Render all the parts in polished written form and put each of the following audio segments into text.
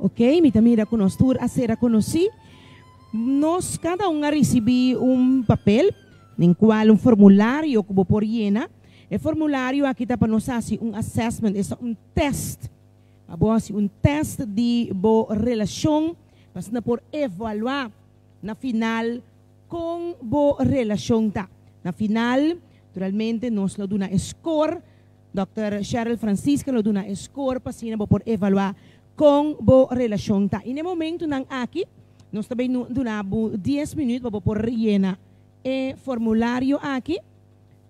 Ok, mi ta mira ku nos tur a sera konosí. Nos kada un a risibí un papel den kual un formulario ku bo por yena. E formulario aki ta pa nos hasi un assessment, esta un tèst. Pa bo hasi un tèst di bo relashon pa asina por evaluá na final kon bo relashon ta. Na final, naturalmente, nos lo duna e skor. Dòkter Cheryl Francisca lo duna e skor pa asina bo por evaluá kon bo relashon ta. I na e momentunan aki nos ta bay duna bo dies minüt pa bo por yena e formulario aki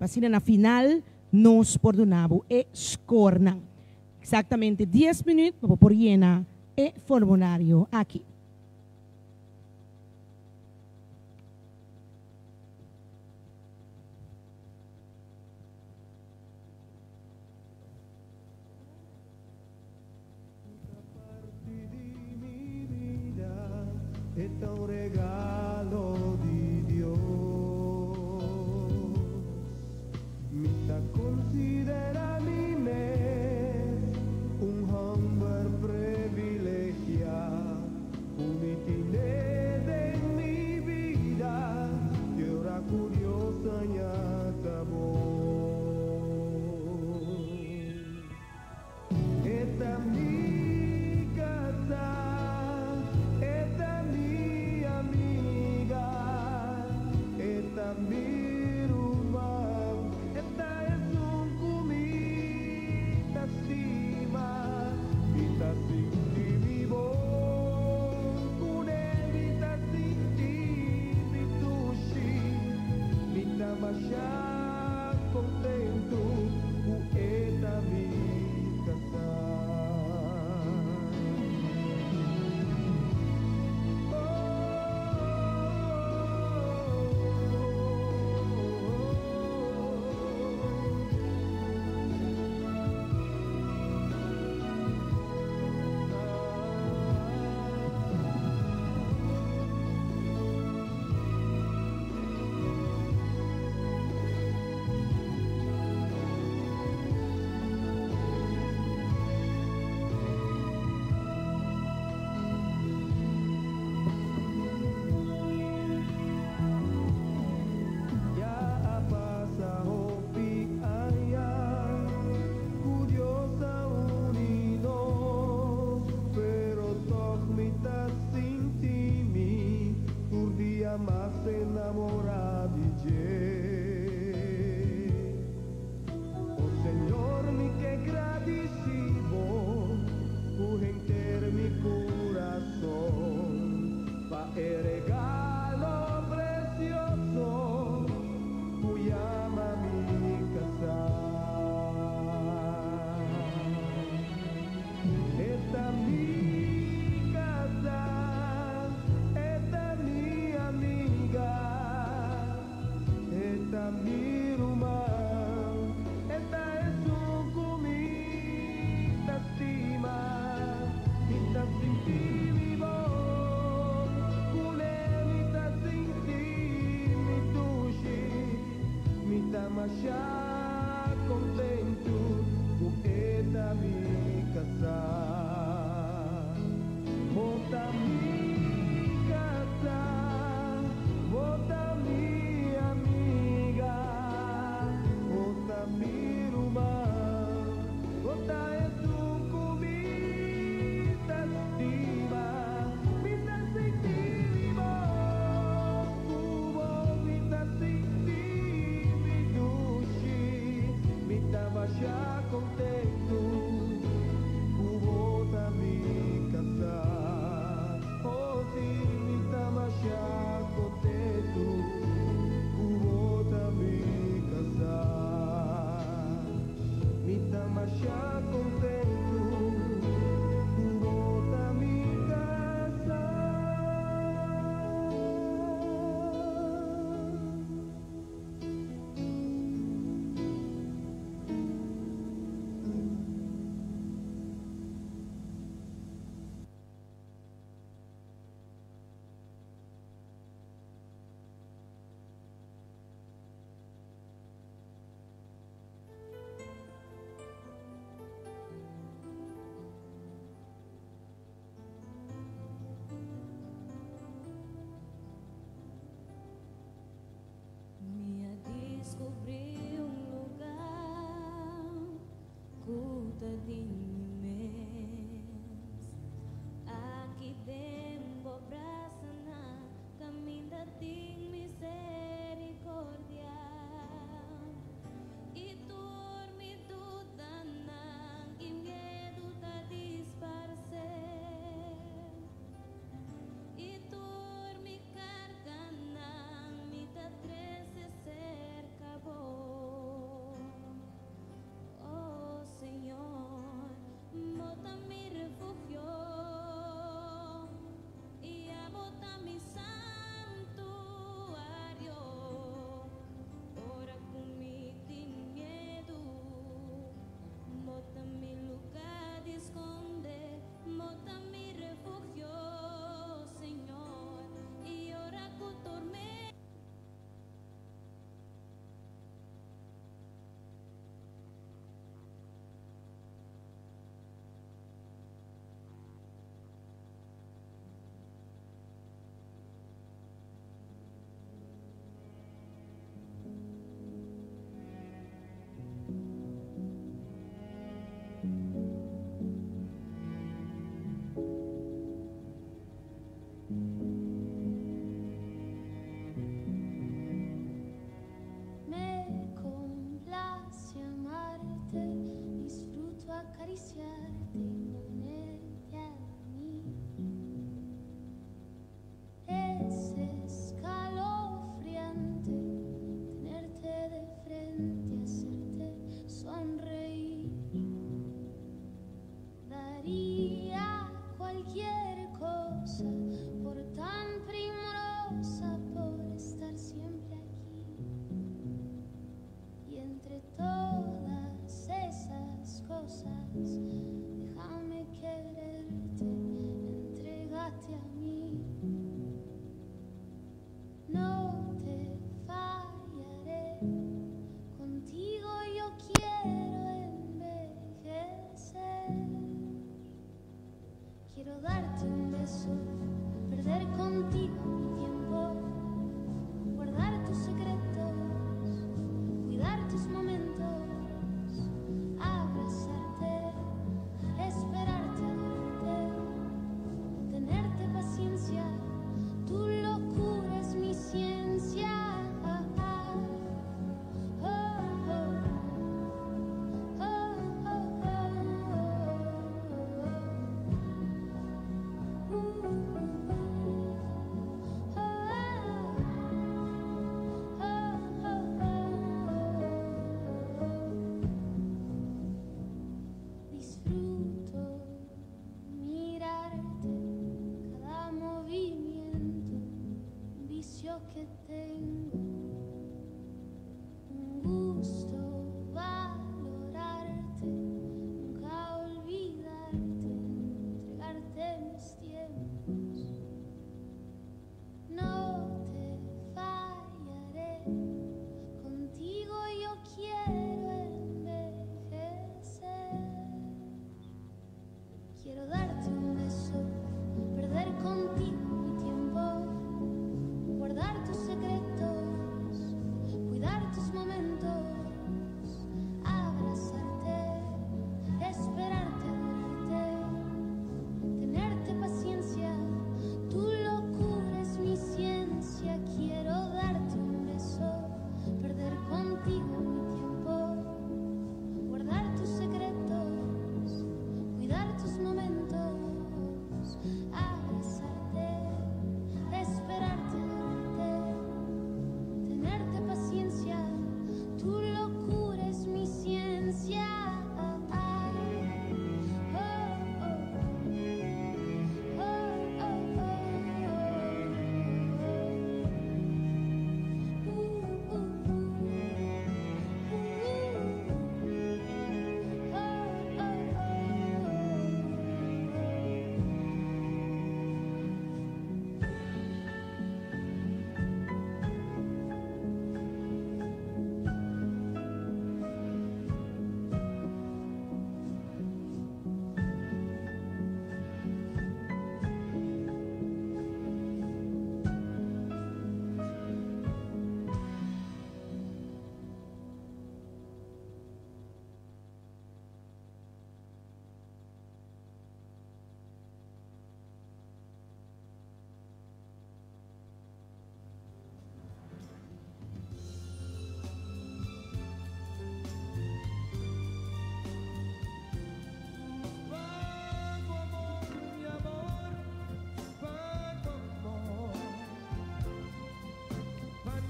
pa asina na final nos por duna bo e skornan. Eksaktamente dies minüt pa bo por yena e formulario aki.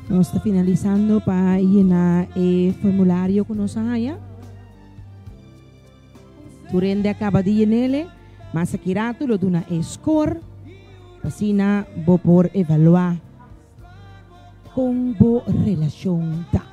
Nos ta finalisando pa yena e formulario ku nos a haña. Tur hende a kaba di yen'ele, mas aki ratu lo duna e skor pa asina bo por evaluá kon bo relashon ta.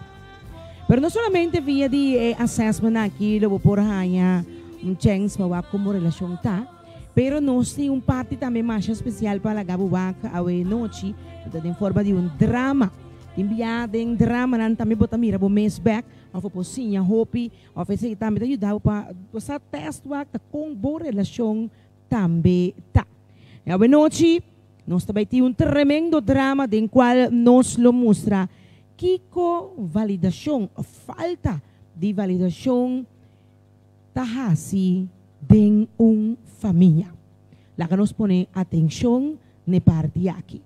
Pero no solamente via di e assessment aki lo bo por haña un chèns pa wak kon bo relashon ta, pero nos tin un parti tambe masha spesial pa laga bo wak awe nochi, ku ta den forma di un drama. Tin bia den dramanan tambe bo ta mira bo mes bèk òf bo por siña hopi Of esei tambe ta yuda bo pa bo sa test wak ta kon bo relashon tambe ta. E awenochi nos ta bai tin un tremendo drama den kual nos lo mustra kiko validashon of falta di validashon ta hasi den un famia. Laga nos pone atenshon n'e parti aki.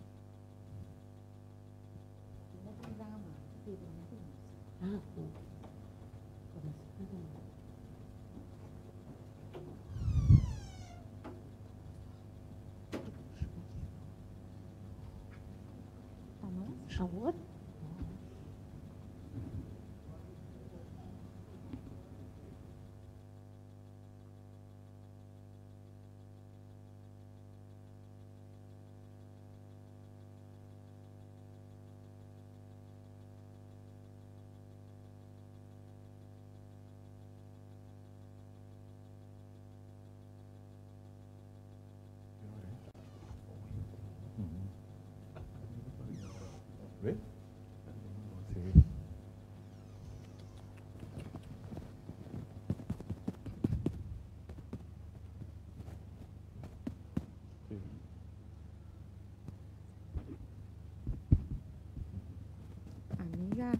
Amiga,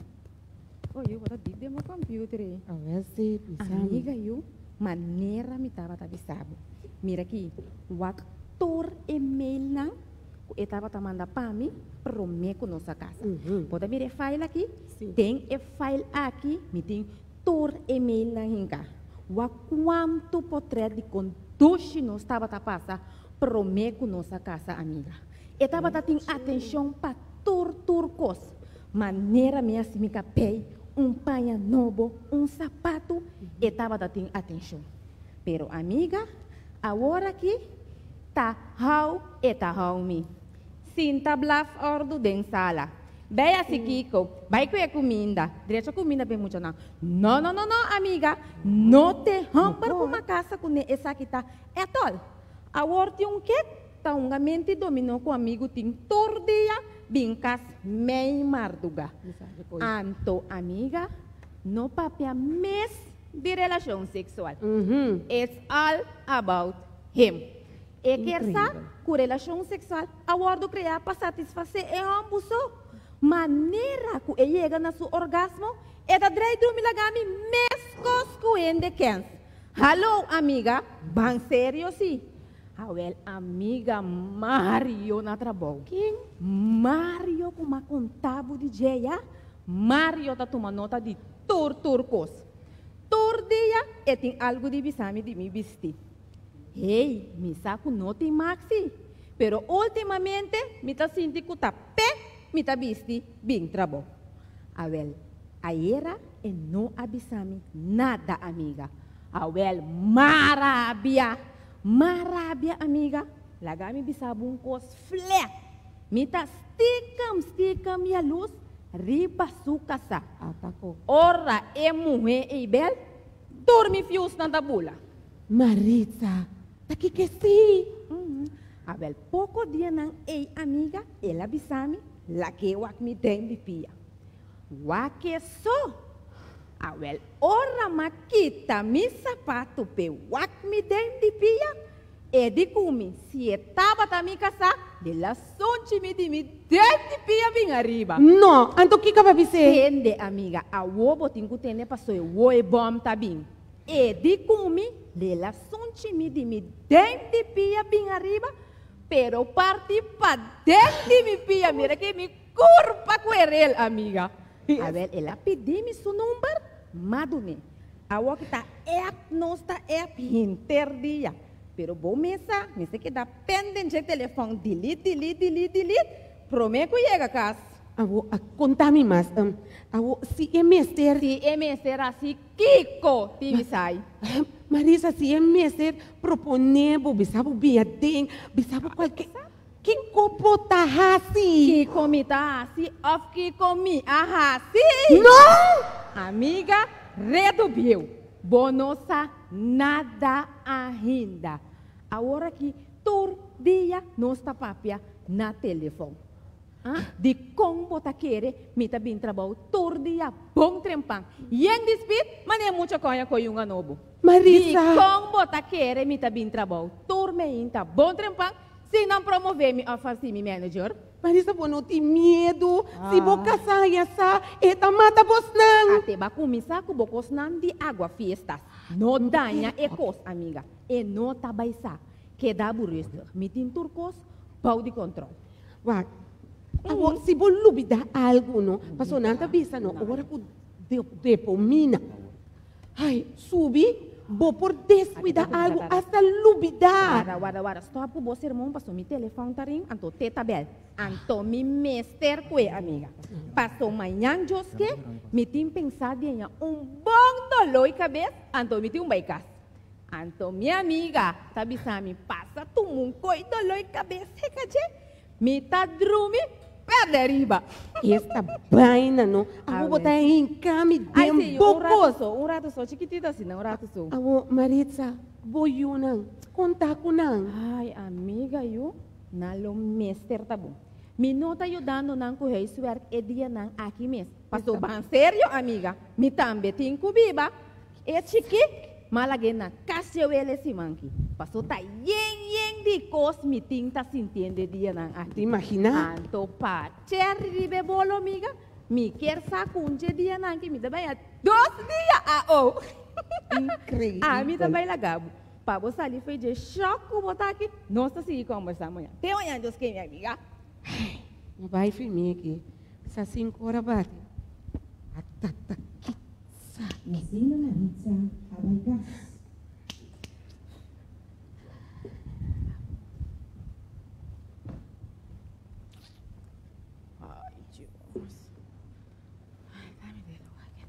oye, bo ta dik den bo computer ei. Awel si, bisa mi. Amiga yu, manera mi tabata bisa bo. Mira aki, wak tur e mailnan ku e tabata manda pa mi promé ku nos a kasa. Bo ta mira e file aki? Den e file aki mi tin tur e mailnan hinká. Wak kuantu potrèt di kon dushi nos tabata pasa Promé ku nos a kasa amiga. E tabata tin atenshon pa tur tur kos. Manera mi hasi mi kapei, un paña nobo, un sapatu, e tabata tin atenshon. Pero amiga, awor aki ta hou e ta hou mi. Sinta blaf òrdu den sala. Bai hasi kiko, bai ku e kuminda, drecha kuminda pa e muchanan. No no no no amiga, no te hòmber ku m'a kasa kuné esaki ta etòl. Awor tin un kek ta hunga menti dominó ku amigu tin tur dia bin kas mei marduga. Anto amiga no papia mes di relashon seksual. It's all about him. E kier sa ku relashon seksual a wòrdu kreá pa satisfasé e hòmbu so. Manera ku e yega na su orgasmo e ta drei drumi laga mi meskos ku hende kens. Hallo amiga, ban serio si. Awel amiga Mario na trabou. Ken? Mario ku m'a konta bo di dje ya? Mario ta tuma nota di tur tur kos. Tur dia e tin algu di bisa mi di mi bisti. Hey, mi sa ku no tin mak si, pero ultimamente mi ta sinti ku ta p'e mi ta bisti bin trabou. Awel, ayera E no a bisa mi nada, amiga. Awel, m'a rabia! M'a rabia, amiga. Laga mi bisa bo un kos flek. Mi ta stikem, stikem yalus riba su kasá. Ora e muhé ei bel, tur mi fiusnan ta bula. Maritza, ta kiko esei? Awel, poko dianan ei, amiga, el a bisa mi, lag'é wak mi den di pia. Wak so! Awel ora m'a kita mi sapatu p'e wak mi den di pia, e di ku mi si e tabata mi kasá, de la sunchi mi di mi den di pia bin ariba. No, anto kiko bo a bis'é? Tende, amiga, awo bo tin ku tende paso e woe bòm ta bin. E di ku mi, de la sunchi mi di mi den di pia bin ariba, pero parti paden di mi pia, mira ke mi Kurpa ku erel, amiga. Awel, el a pidi mi su number, m'a dun'é. Awor ki ta app nos ta app henter dia. Pero bo mes sa, mester keda pendent dje telefòn, delete, delete, delete, delete, promé ku yega kas. Awo, konta mi mas. Awo, si e mester. Si e mester hasi kiko, tin bisai. Marisa, si e mester proponé bo, bisa bo bin aden, bisa bo kualke. Kiko bo ta hasi? Kiko mi ta hasi òf kiko mi a hasi? No! Amiga, redu bieu. Bo no sa nada ainda. Awor aki tur dia nos ta papia na telefòn. Ah, di kon bo ta kere mi ta bin trabou tur dia bon trempan, yen di spit, manera mucha koña koy un anobo? Marisa! Di kon bo ta kere mi ta bin trabou tur meinta bon trempan si nan promove mi of hasi mi manager? Marisa, bo no tin miedu? Si bo kasá ya sa, e ta mata bosnan! Ate ba kuminsá ku bo kosnan di agua fiestas. No daña e kos, amiga. E no ta bai sa. Keda bo rustig. Mi tin tur kos bou di kontròl. Wak, awor si bo lubida algu no, pasobra nan ta bisa no, ora ku dopamina, ai, subi, bo por deskuida algu, asta lubida. Warda, warda, warda, stòp ku bo sermon pasobra mi telefòn ta rin, anto te ta bèl. Anto mi mester kue, amiga. Paso mañan djoske, mi tin pensá di haña un bon doló i kabes, anto mi tin un bai kas. Anto mi amiga ta bisa mi pasa tuma un koi doloi kabes heka dje, mi ta drumi perde riba. Esta baina no, awo bo ta hinka mi den bo Ai si, un rato kos. so, un rato so, chikitito asina, un rato so. Awo Maritza, bo yunan, konta ku nan. Ai amiga yu, nan lo mester ta bon. Mi no ta yudando nan ku huiswerk e dianan aki mes. Paso ban serio amiga, mi tambe tin ku biba. E chiki ma lag'é na kas dje wele siman ki. Paso ta yen yen di kos mi tin ta sintiendo e dianan aki. Te imaginá? Anto pa cherry riba e bolo amiga, mi kier sa ku un dje dianan ki mi ta bai a dos dia AO. Increíbel. Ami ta bai laga bo. Pa bo sali fo'i dje shock ku bo ta aki, nos ta sigui kombersá mañan. Te mañan Dios ke mi amiga. Ai, no bai fi mi aki. Sa sinku ora bati. Atata ki I asina Maritza a bai kas. Ay, Dios. Ay, dame de lugar que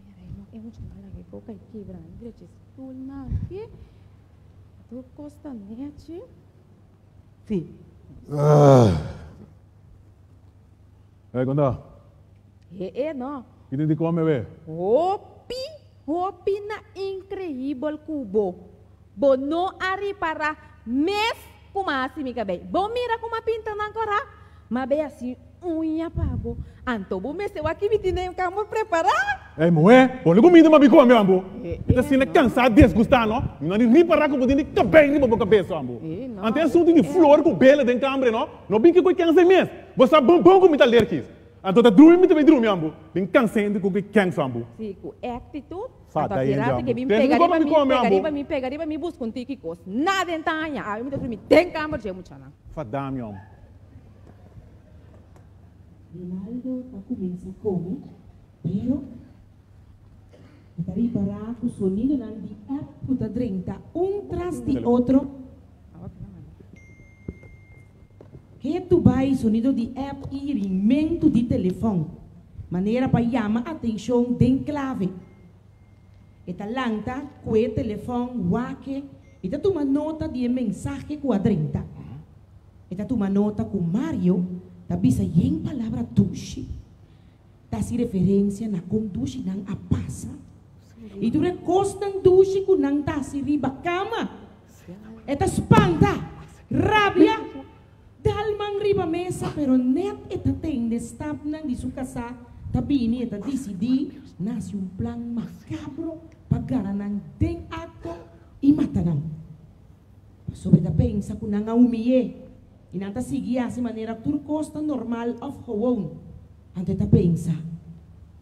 Mira, e mucho mala que coca y quebra. Dreche stoel na aquí. Tur costa nechi. Sí. Hey, konta. E e no. Ki tin di kome we? Hopi, hopi na increíbel ku bo. Bo no a ripara mes kuma hasi mi kabei. Bo mira kuma pinta nan kora? Ma be hasi uña pa bo. Anto bo mester wak ki mi tin den kamber prepará. Ey muhé, pone kumida ma bi kome ambo. Mi ta sinti kansá, desgustá no. Mi no a di ripará ku bo tin di kabei riba bo kabes ambo. Anto e asuntu di flor ku bela den kamber no, no bin ke ku e kensa e mes. Bo sa bon bon ku mi ta alergis. Anto ta drumi mi ta bai drumi ambo. Bin kansende ku ke kensa ambo. Si ku actitud, Fa anto ta aki hende rato ke ambo. bin Ten pega ku riba mi mi, kome pega ambo. riba mi, pega riba mi buska un tiki kos. Nada en ta haña. Awe mi ta drumi den kamber dje muchanan. Fa dami ambo. Rinaldo ta kuminsá kome, pero e ta ripará ku sonidonan di app ku ta drenta un tras di otro. Ketu bai sonido di app i ringmentu di telefòn, manera pa yama atenshon den klave. E ta lanta ku e telefòn wak-e i ta tuma nota di e mensahe ku a drenta. E ta tuma nota ku Mario ta bisa yen palabra dushi, ta hasi referensia na kon dushi nan a pasa i tur e kosnan dushi ku nan ta hasi riba kama. E ta spanta, rabia, dal man riba mesa pero net e ta tende stapnan di su kasá ta bini e ta disidí na hasi un plan makabro pa gara nan den akto i mata nan. Pasobra e ta pensa ku nan a humiy'é i nan ta sigui hasi manera tur kos ta normal òf gewoon. Anto e ta pensa.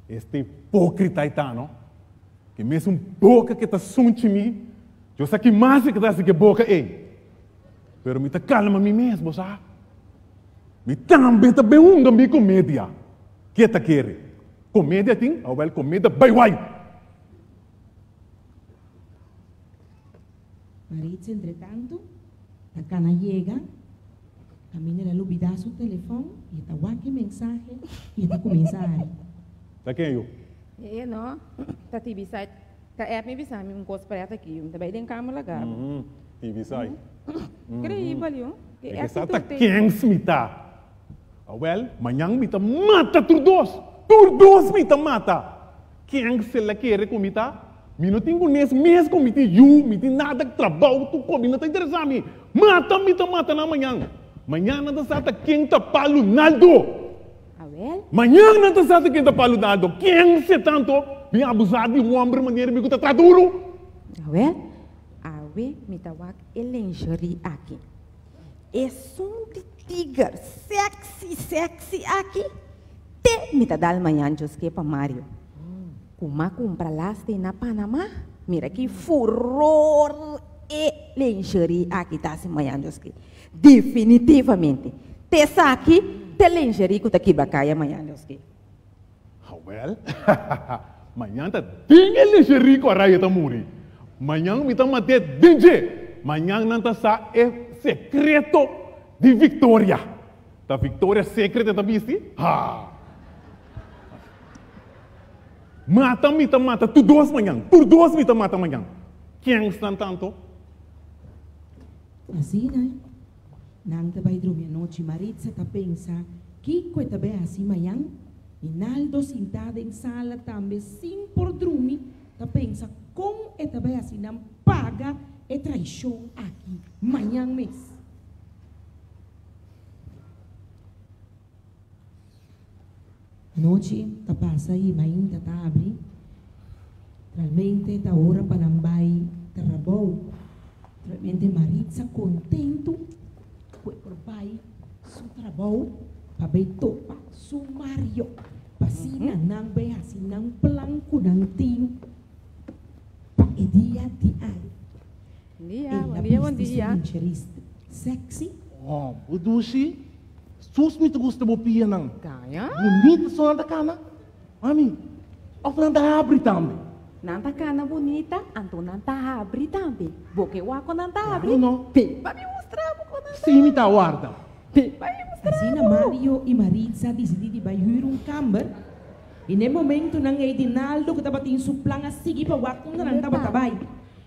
Este hipókrita ei ta, no? Ke mesun boka ke ta sunchi mi, yo sa ki mas e ke ta hasi ke boka ei. Pero mi ta kalma mi mes, bo sa. Mi tambe ta ben hunga mi komedia. Ke ta kere? Komedia tin? Awel komedia bai wai! Maritza entretantu ta kana yega. Kaminda el a lubidá su telefòn i e ta wak e mensahe i e ta kuminsá hari. Ta ken yu? E no, ta Tibisay. Ta app mi bisa mi un kos prèt aki. Mi ta bai den kamer laga bo. Tibisay. Kreibel yu. E ke sa ta kens mi ta. Awèl, mañan mi ta mata tur dos. Tur dos mi ta mata. Ken se la kere ku mi ta? Mi no tin ku nes mes ku mi tin yu, mi tin nada, trabou, tur kos, mi no ta interesá mi. Mata mi ta mata nan mañan. Mañan nan ta sa ta ken ta pa Lunaldo. Awel. Mañan nan ta sa ta ken ta pa Lunaldo. Ken se tanto bin abusá di un homber manera mi ku ta tra duru? Awel, awe mi ta wak e lingerie aki. Esun di tiger sexy sexy aki te mi ta dal mañan djoske pa Mario. Ku m'a kumpra laste na Panama, mira ki furor e lingerie aki ta hasi mañan djoske. Definitivamente te esaki t'e lingerie ku ta kibra kaya mañan djoske. Awel, mañan ta den e lingerie ku Araya ta muri. Mañan mi ta mat'é den dje. Mañan nan ta sa e sekreto di Victoria. Ta Victoria Secret e ta bisti? Ha! Mata mi ta mata tur dos mañan. Tur dos mi ta mata mañan. Ken snan tanto? Asina nan ta bai drumi anochi. Maritza ta pensa kiko e ta bai hasi mañan. Rinaldo sintá den sala tambe sin por drumi ta pensa kon e ta bai hasi nan paga e traishon aki mañan mes. Anochi ta pasa i mainta ta abri. Realmente ta ora pa nan bai trabou. Realmente Maritza kontentu ku e por bai su trabou pa bai topa su Mario pa asina nan bai hasi nan plan ku nan tin pa e dia di awe. Bon dia, El bon a dia, bon bisti su dia. lingerie sexy. Oh, bo dushi. Sus mi ta gusta bo pianan. Gaña. Bunita so nan ta kana. Mami, of nan ta habri tambe? Nan ta kana bunita, anto nan ta habri tambe. Bo ke wak kon nan ta habri? Claro no. Bin pa mi mustra bo kon nan ta Sí, mi ta warda. Bin pa mi mustra Asina bo. Mario i Maritza disidí di bai hür un kamber. I n'e momentunan ei Dinaldo ku tabatin su plan a sigui pa wak unda nan tabata bai.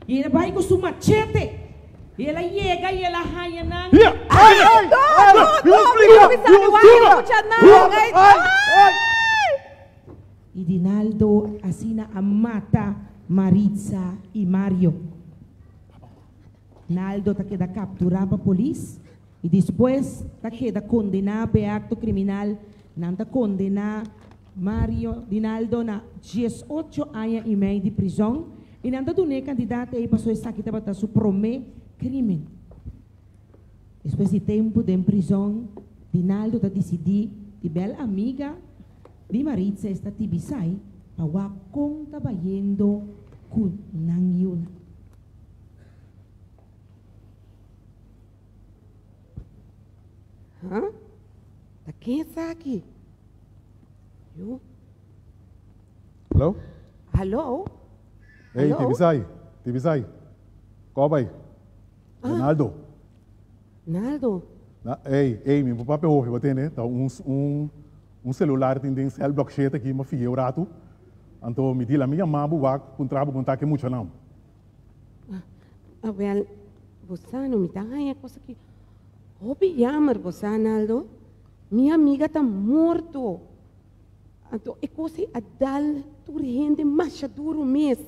I el a bai ku su machete. I el a yega i el a haña nan. Ay, ay, ay, No, no, mi no bisa mi wak e muchanan. Ay, ay. I Dinaldo asina a mata Maritza i Mario. Naldo ta keda kapturá pa polis i despues ta keda kondená pa e akto kriminal. Nan ta kondená Mario Dinaldo na 18 aña i mei di prizòn i nan ta dun'é kantidat ei pasobra esaki tabata su promé krímen. Despues di tempu den prizòn, Dinaldo ta disidí di bèl amiga di Maritza esta Tibisay pa wak kon ta bayendo ku nan yunan. Huh? Ta ken esaki? Yo. Hello? Hallo? Hey, Hallo? Tibisay. Tibisay. Ko bai? Ronaldo. Naldo. Na, hey, hey, mi por papia hopi, bo tende? Ta un, un, un celular tin den cel blok shete aki, mi fia un ratu. Anto mi di la mi yama bo wak puntra bo kon ta ke muchanan. Ah, wel, bo sa no, mi ta haña cosa ki hopi jammer, bo sa, Naldo. Mi amiga ta morto. Anto e cos ei a dal tur hende masha duro mes.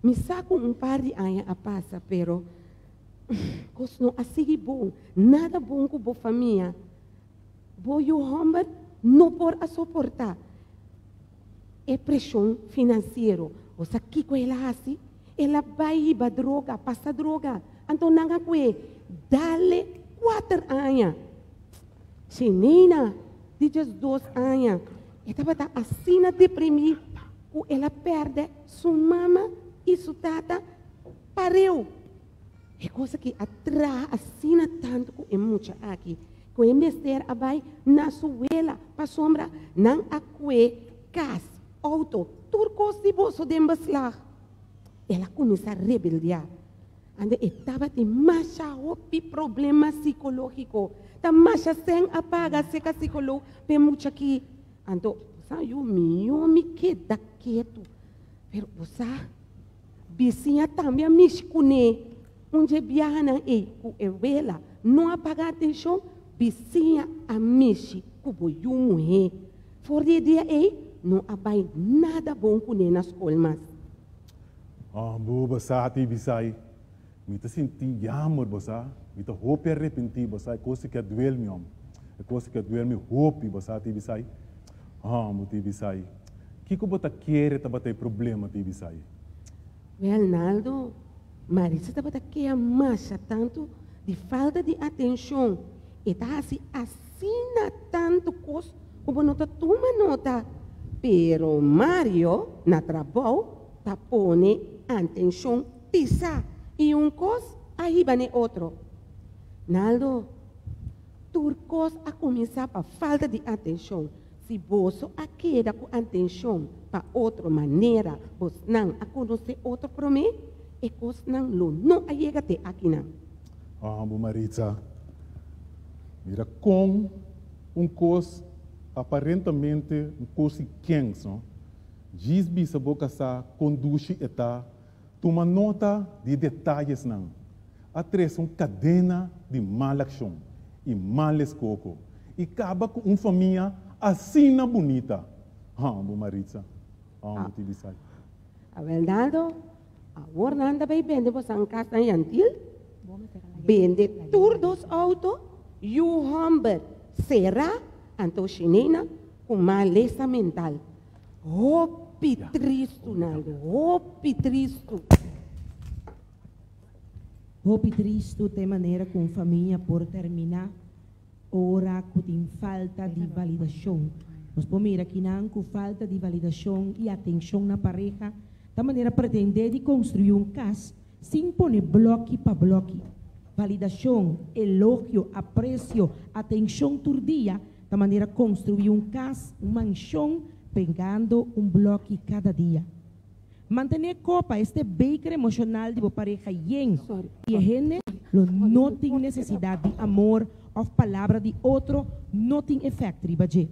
Mi sa cu un par di aña a pasa, pero cos no a sigui bon, nada bon cu bo famia. Bo yu homber no por a soporta e presion financiero. Bo sa kico el a haci? El a bay hiba droga, pasa droga. Anto nan a cue dale cuater aña. Shenina, di 12 aña, e tabata asina deprimí ku el a pèrdè su mama i su tata pareu. E kos aki a traha asina tantu ku e mucha aki ku e mester a bai na su wela pasobra nan a kue kas, outo, tur kos di boso den beslag. El a kuminsá rebeldiá. Ande e tabatin masha hopi problema sikológiko. Ta masha sèn a paga seka sikológ p'e mucha aki. Anto, bo sa yu, mihó mi keda ketu. Pero bo sa, bisiña tambe a mishi kuné. Un dje biahanan ei ku e wela no a paga atenshon, bisiña a mishi ku bo yu muhé. For di e dia ei, no a bai nada bon kuné na skol mas. Oh, bo bo sa, ti bisai. Mi ta sinti jammer, bo sa. Mi ta hopi arepentí, bo sa. E kos ki a duel mi, hom. E kos ki a duel mi hopi, bo sa, ti bisai. Oh, bo ti bisai. Kiko bo ta kere tabata e problema, ti bisai? Wèl, Naldo, Maritza tabata keha masha tantu di falta di atenshon. E ta hasi asina tantu kos ku bo no ta tuma nota. Pero Mario na trabou ta pone antenshon pisa i un kos a hiba n'e otro. Naldo, Tur kos a kuminsá pa falta di atenshon. Si boso a keda ku antenshon pa otro manera bosnan a konosé otro promé, e kosnan lo no a yega te akinan. Amo Maritza, mira kon un kos aparentamente un kos di kens, no? Djis bisa bo kasá kon dushi e ta, tuma nota di e detayesnan. A trese un kadena di mal akshon i mal eskoko i kaba ku un famia asina bunita. Amo Maritza, amo ti bisai. Awel Naldo, awor nan ta bay bende bosan kas na Yantil? Bende tur dos auto, yu homber sera, anto Shinena ku malesa mental. Hopi tristu Naldo, hopi tristu. Hopi tristu ta e manera ku un famia por terminá ora ku tin falta di validashon. Nos por mira kinan ku falta di validashon i atenshon na pareha ta manera pretendé di konstruí un kas sin pone blòki pa blòki. Validashon, elogio, apresio, atenshon tur dia ta manera konstruí un kas, un manshon, pegando un blòki kada dia. Mantené kopa, este beker emoshonal di bo pareha yen i e hende lo no tin nesesidat di amor òf palabra di otro no tin efèkt riba dje.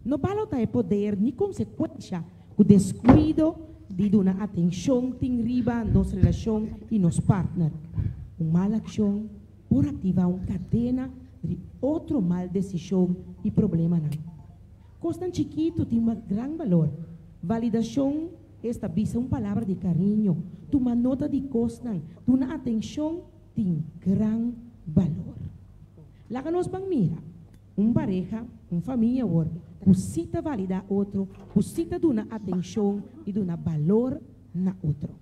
No balotá e poder ni konsekuensha ku deskuido di duna atenshon tin riba nos relashon i nos partner. Un mal akshon por aktivá un kadena di otro mal desishon i problemanan. Kosnan chikitu tin gran balor. Validashon, esta bisa un palabra di kariño, tuma nota di kosnan, duna atenshon tin gran balor. Laga nos ban mira un pareha, un famia awor, ku sí ta validá otro, ku sí ta duna atenshon i duna balor na otro.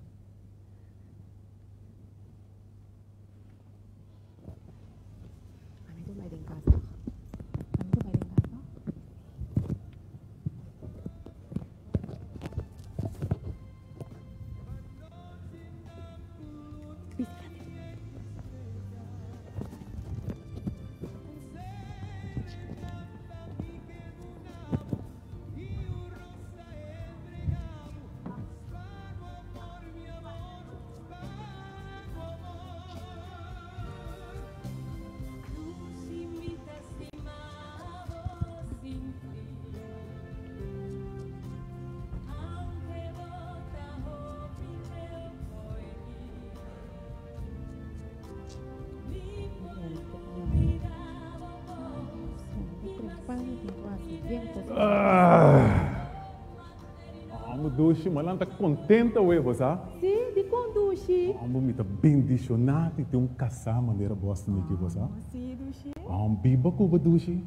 Amo dushi, manan ta contento awe, bo sa? Sí, dikon dushi? Amo mi ta bendishoná di tin un kasá manera bo a sini aki, bo sa? Sí, dushi. Amo biba ku bo dushi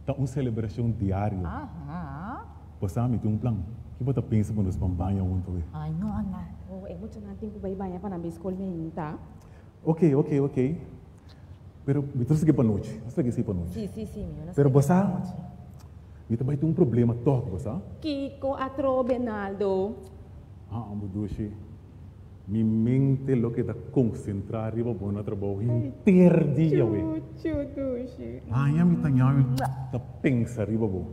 ta un selebrashon diario. Aha. Bo sa mi tin un plan. Ki bo ta pensa ku nos ban baña huntu awe? Ay no, Ana. Oh, e muchanan tin ku bai baña pa nan bai skol meinta. Ok, ok, ok. Pero mi ta sigui pa nochi. Mi ta sigui pa nochi. Sí, sí, sí, mi no Pero bo sa, mi ta bai tin un problema tòg, bo sa? Kiko atrobe, Naldo? Haa, bo dushi. Mi mente lo keda konsentrá riba bo na trabou henter dia we. Chuchu, dushi. Aña mi ta ñami ta pensa riba bo.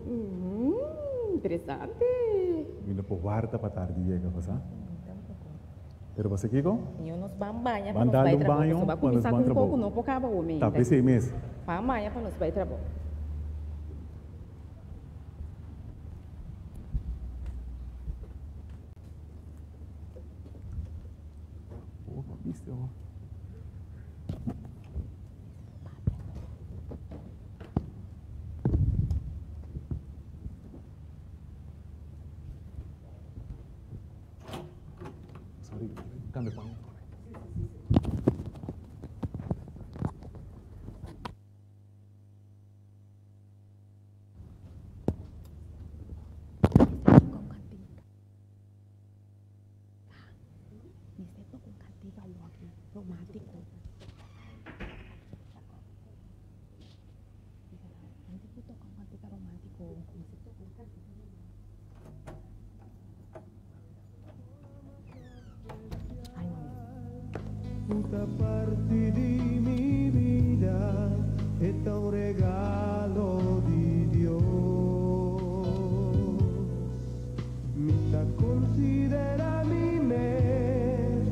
Interesante. Mi no por warda pa tardi yega, bo sa? Mi tampoco. Pero bo sa kiko? Yo nos ban baña pa Ban nos dal bai un trabou. baño Pasobra pa nos kuminsá ban ku un trabou. koko no por kaba hopi Ta ainda. p'esei mes. Ban baña pa nos bai trabou. Oh, bo biste ho. Sorry, cambia paña. Mester toca un cantica awor romántico. Antes cu toca un cantica romántico. Mester toca un cantica. Ay, mami. Puta parti di mi bida ta un regalo di Dios. Mi ta considera mi mes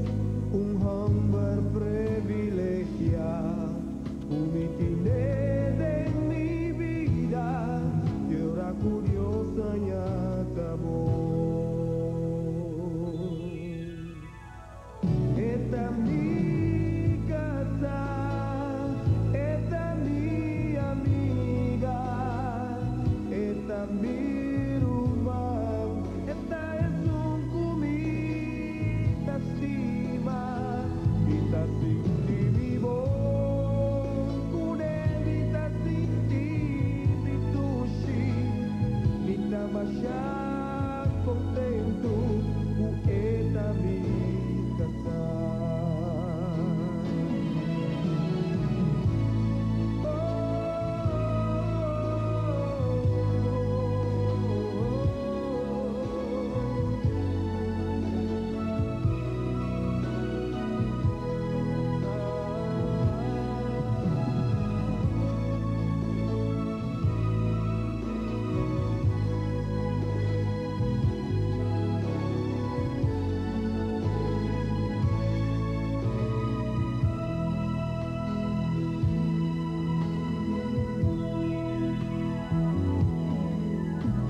un homber privilegia. Un mi tine den mi bida, y ora cu Dios a bo. Esta mi casa, esta mi amiga, esta mi ruman, esta es un cu mi ta stima, mi ta sinti mi bon, cu ne mi ta sinti mi dushi, mi ta masha contento, cu e ta mi casa.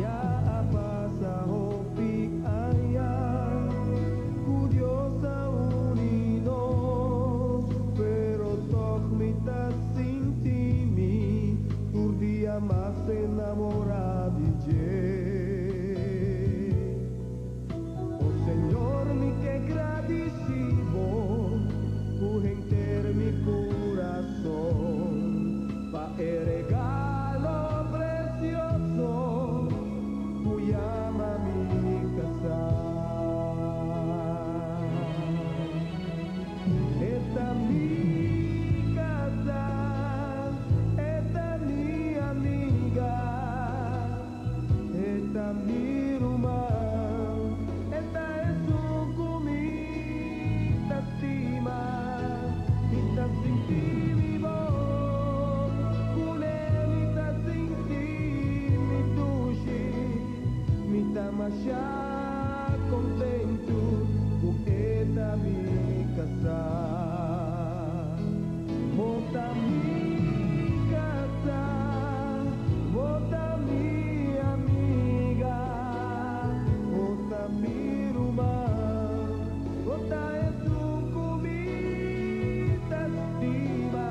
Ya a pasa hopi aña, cu Dios a uni nos, pero toch mi ta sinti mi, tur dia mas enamora di dje. Oh Señor, mi ke gradici Bo, cu henter mi curason, pa e regalo precioso, cu yama mi casa. Esta mi casa, esta mi amiga, esta mi ruman, esta es un cu mi ta stima, mi ta sinti mi bon, cu ne mi ta sinti mi dushi, mi ta masha contento, cu e ta mi casa. Bo ta mi casa, bo ta mi amiga, bo ta mi ruman, bo ta esun cu mi ta stima,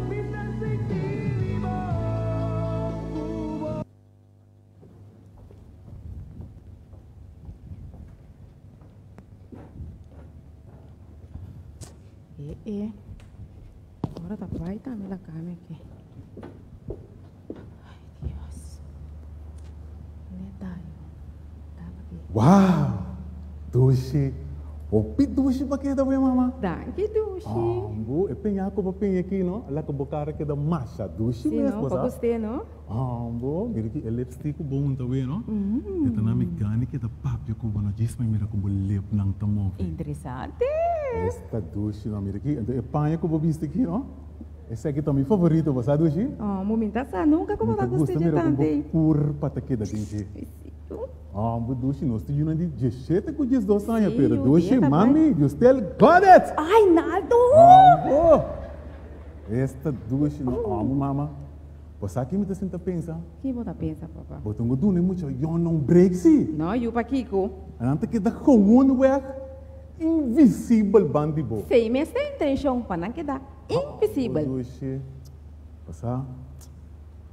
mi ta sinti mi bon cu bo. E, e. Ora ta bai tambe la cama aki. Ay, Dios. Neta, taba aki. Wow! Dushi! Hopi dushi bo a keda wee, mama. Danki, dushi. Ambu, e peña ku bo peña aki, no? Ala ku bo kara keda masha dushi Sí, mes, no? bo Pa sa. gust'é, no? Ambu, mira ki e lipstick ku bo hunta wee, no? E ta na mi gana keda papia ku bo, no? Djis pa mi mira ku bo lipnan ta move. Interesante! Esta dushi, no? Mira ki, anto e paña ku bo bisti aki, no? Esaki ta mi favorito, bo sa, dushi? Oh, mi ta sa nunka ku bo Mi ta ta gusta gusta dje mira ku bo tante. kurpa ta keda den dje. Besito. Oh, bo dushi, nos tin yunan di 17 ku 12 aña, Sí, pero yu, dushi, dia ta bai. mami, you still got it! Ai, Naldo! Oh, esta dushi, no, oh, mama. Bo sa ki mi ta sinta pensa? Ki bo ta pensa, papa? Bo tin ku duna e mucha yòn un break, sí. No, yu, pakiko? Nan ta keda gewoonweg invisibel ban di bo. Sei mes ta intenshon pa nan keda invisibel. Oh, dushi. Bo sa,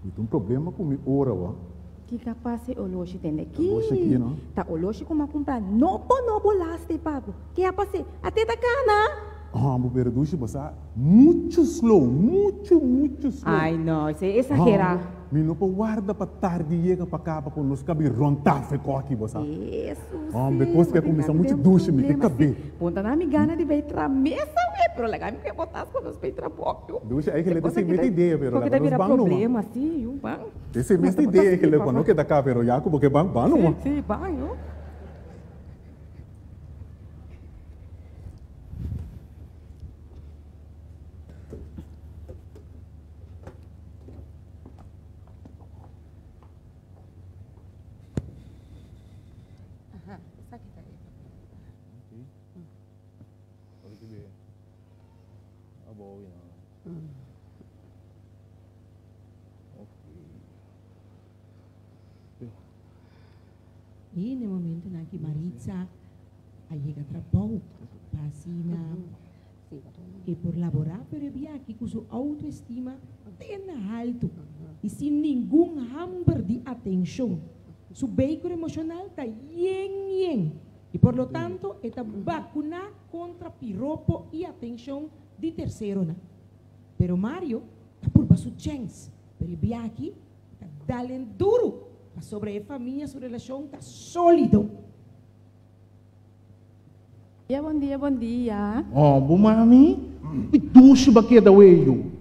mi tin un problema ku mi ora, bo. Ki kapas e oloshi tende ki? Oloshi ki, no? Ta oloshi ku mi a kumpra nobo nobo laste, papu. Ke a pas'é? Ate ta kana? Oh, bo pero dushi, bo sa muchu slow, muchu, muchu slow. Ai no, esei exagerá. Oh, mi no por warda pa tardi yega pa kaba ku nos kabi rond tafel koki, bo sa. Hesus, Oh, be kos ke a kuminsá muchu dushi, mi ke kab'é. Punta na mi gana di bai tra mesa we, pero laga mi ke bo tas ku nos bai tra bòkio. Dushi, eigenlijk esei mes idea, pero Koki laga ta nos bira ban numa. problema, si, yu, ban. Esei mes idea eigenlijk, pa no keda ka, pero ya ku bo ke ban, ban numa. Si, si, ban, yu. Aha, esaki ta e. I na e momentonan ki Maritza a yega trabou pa asina e por laborá, pero e bia aki ku su outoestima te na haltu i sin ningun hamber di atenshon. Su beker emoshonal ta yen yen i por lo tanto e ta bakuná kontra piropo i atenshon di terseronan. Pero Mario ta purba su chèns, pero e bia aki Ta dalen duru pasobra e famia su relashon ta sólido. Dia bon dia bon dia. Oh bo mami, ki dushi bo a keda wey yu.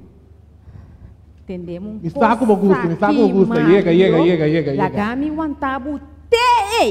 Tendem un Mi sa ku bo gusta, mi sa ku bo gusta. Yega, yega, yega, yega, yega. Laga mi wanta bo te ey.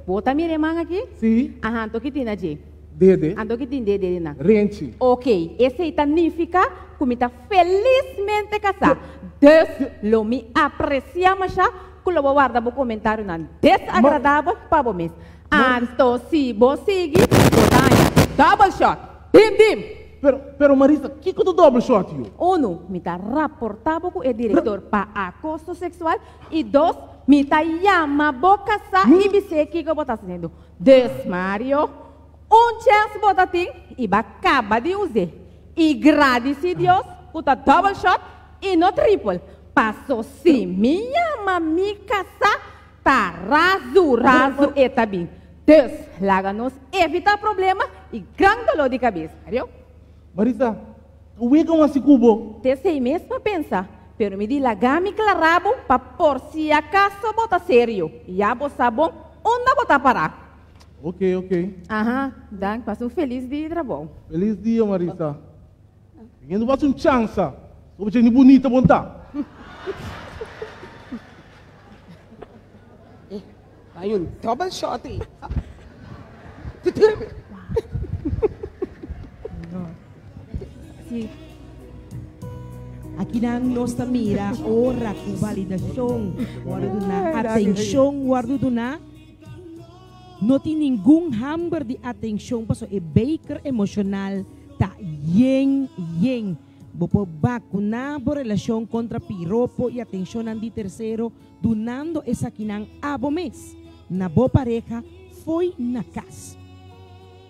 Bo ta mira e man aki? Si. Aha, anto ki tin na dje? Dede. Anto ki tin dede den nan? Renchi. Ok, esey ta nifica cu mi ta felismente casá. Dus lo mi aprecia masha cu lo bo warda bo comentarionan desagradabel pa bo mes. Anto si bo sigui, bo ta haña double shot. Dim dim! Pero, pero Marisa, kico ta double shot yo? Uno, mi ta raporta bo cu e director pa acoso sexual y dos, mi ta yama bo casá y bis'é kico bo ta haciendo. Dus Mario, un chèns bo ta tin i b'a kaba di us'é. I gradisí Dios ku ta double shot i no triple. Paso si mi yama mi kasá ta razu razu e ta bin. Dus laga nos evitá problema i gran doló di kabes. Mario. Marisa, ta wega un hasi ku bo? T'esei mes pa pensa, pero mi di laga mi klará bo pa por si akaso bo ta serio. Ya bo sa bon unda bo ta pará. Ok, ok. Aha, dank. Pasa un felis dia di trabou. Felis dia, Marisa. Hende bo hasi un chansa. So bo ni bunita bon ta. Eh, bai un double shot ei. Sí. Akinan nos ta mira ora ku validashon wòrdu duná, atenshon wòrdu duná. No tin ningun hamber di atenshon pasobra e beker emoshonal ta yen yen. Bo por bakuná bo relashon kontra piropo i atenshonnan di tersero dunando esakinan abo mes, na bo pareha, fo'i na kas.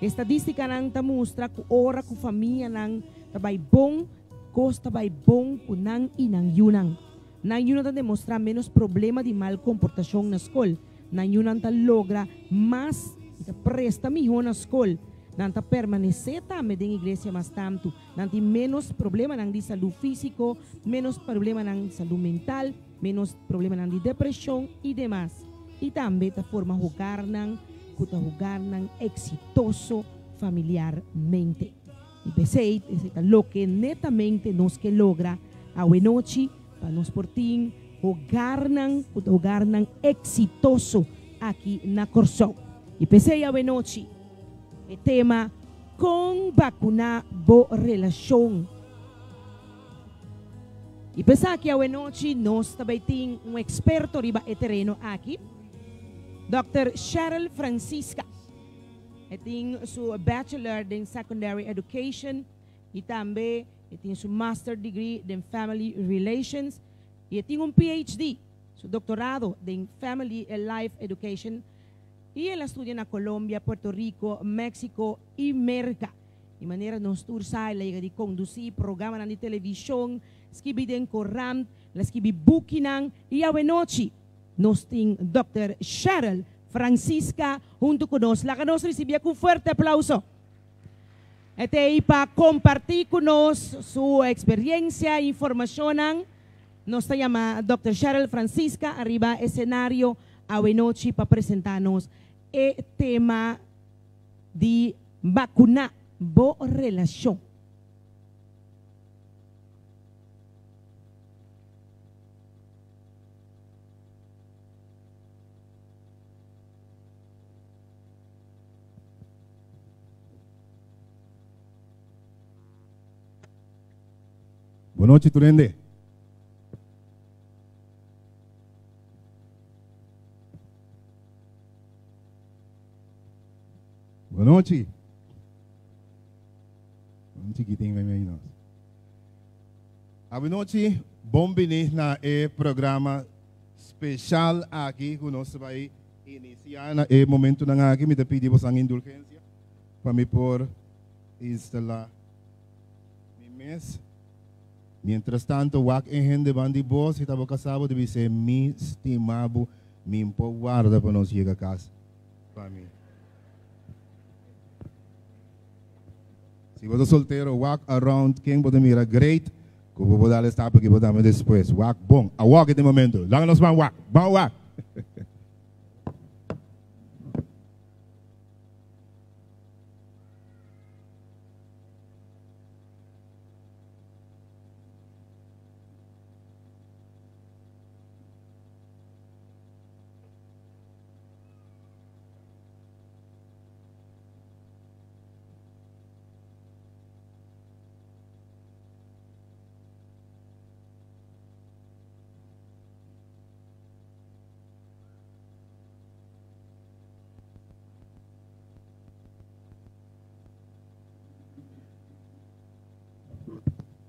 Estadístikanan ta mustra ku ora ku famianan ta bai bon, kos ta bai bon ku nan i nan yunan. Nan yunan ta demostrá ménos problema di mal komportashon na skol. Nan yunan ta logra mas i ta presta mihó na skol. Nan ta permanesé tambe den iglesia mas tantu. Nan tin ménos problemanan di salú físiko, ménos problemanan salú mental, ménos problemanan di depreshon i demas. I tambe ta forma hogarnan ku ta hogarnan eksitoso familiarmente. I p'esei, esei ta loke netamente nos ke logra awenochi, pa nos por tin hogarnan ku ta hogarnan eksitoso aki na Kòrsou. I p'esei awenochi e tema Kon bakuná bo relashon? I p'esaki awenochi nos ta bai tin un eksperto riba e tereno aki. Dòkter Cheryl Francisca. E tin su Bachelor den Secondary Education y tambe e tin su Master Degree den Family Relations y e tin un PhD, su doctorado den Family and Life Education y el a studia na Colombia, Puerto Rico, Mexico y Merca. Di manera nos tur sa el a yega di conduci programanan di television, skibi den corant, el a skibi bukinan y awenochi nos tin Dòkter Cheryl Francisca hunto cu nos. Laga nos ricibié cu un fuerte aplauso. E ta ei pa comparti cu nos su experiencia y informacionnan. Nos ta yama Dòkter Cheryl Francisca ariba escenario awenochi pa presenta nos e tema di Vacuna bo relacion. Bon nochi tur hende. Bon nochi. Un chiquitín bij mij nos. Abinochi, bon bini na e programa special aki ku nos bai iniciá na e momentonan aki. Mi ta pidi bosan indulgencia pa mi por instalá mi mes. Mientras tanto, wak e hende ban di bo, si ta bo kasá bo ta bis'é, Mi stima bo, mi por warda pa nos yega kas pa mi. Si bo ta soltero, wak around ken bo ta mira great ku bo por dal e stap aki bo dame despues. Wak bon. Awor ke ta e momento. Laga nos ban wak. Ban wak.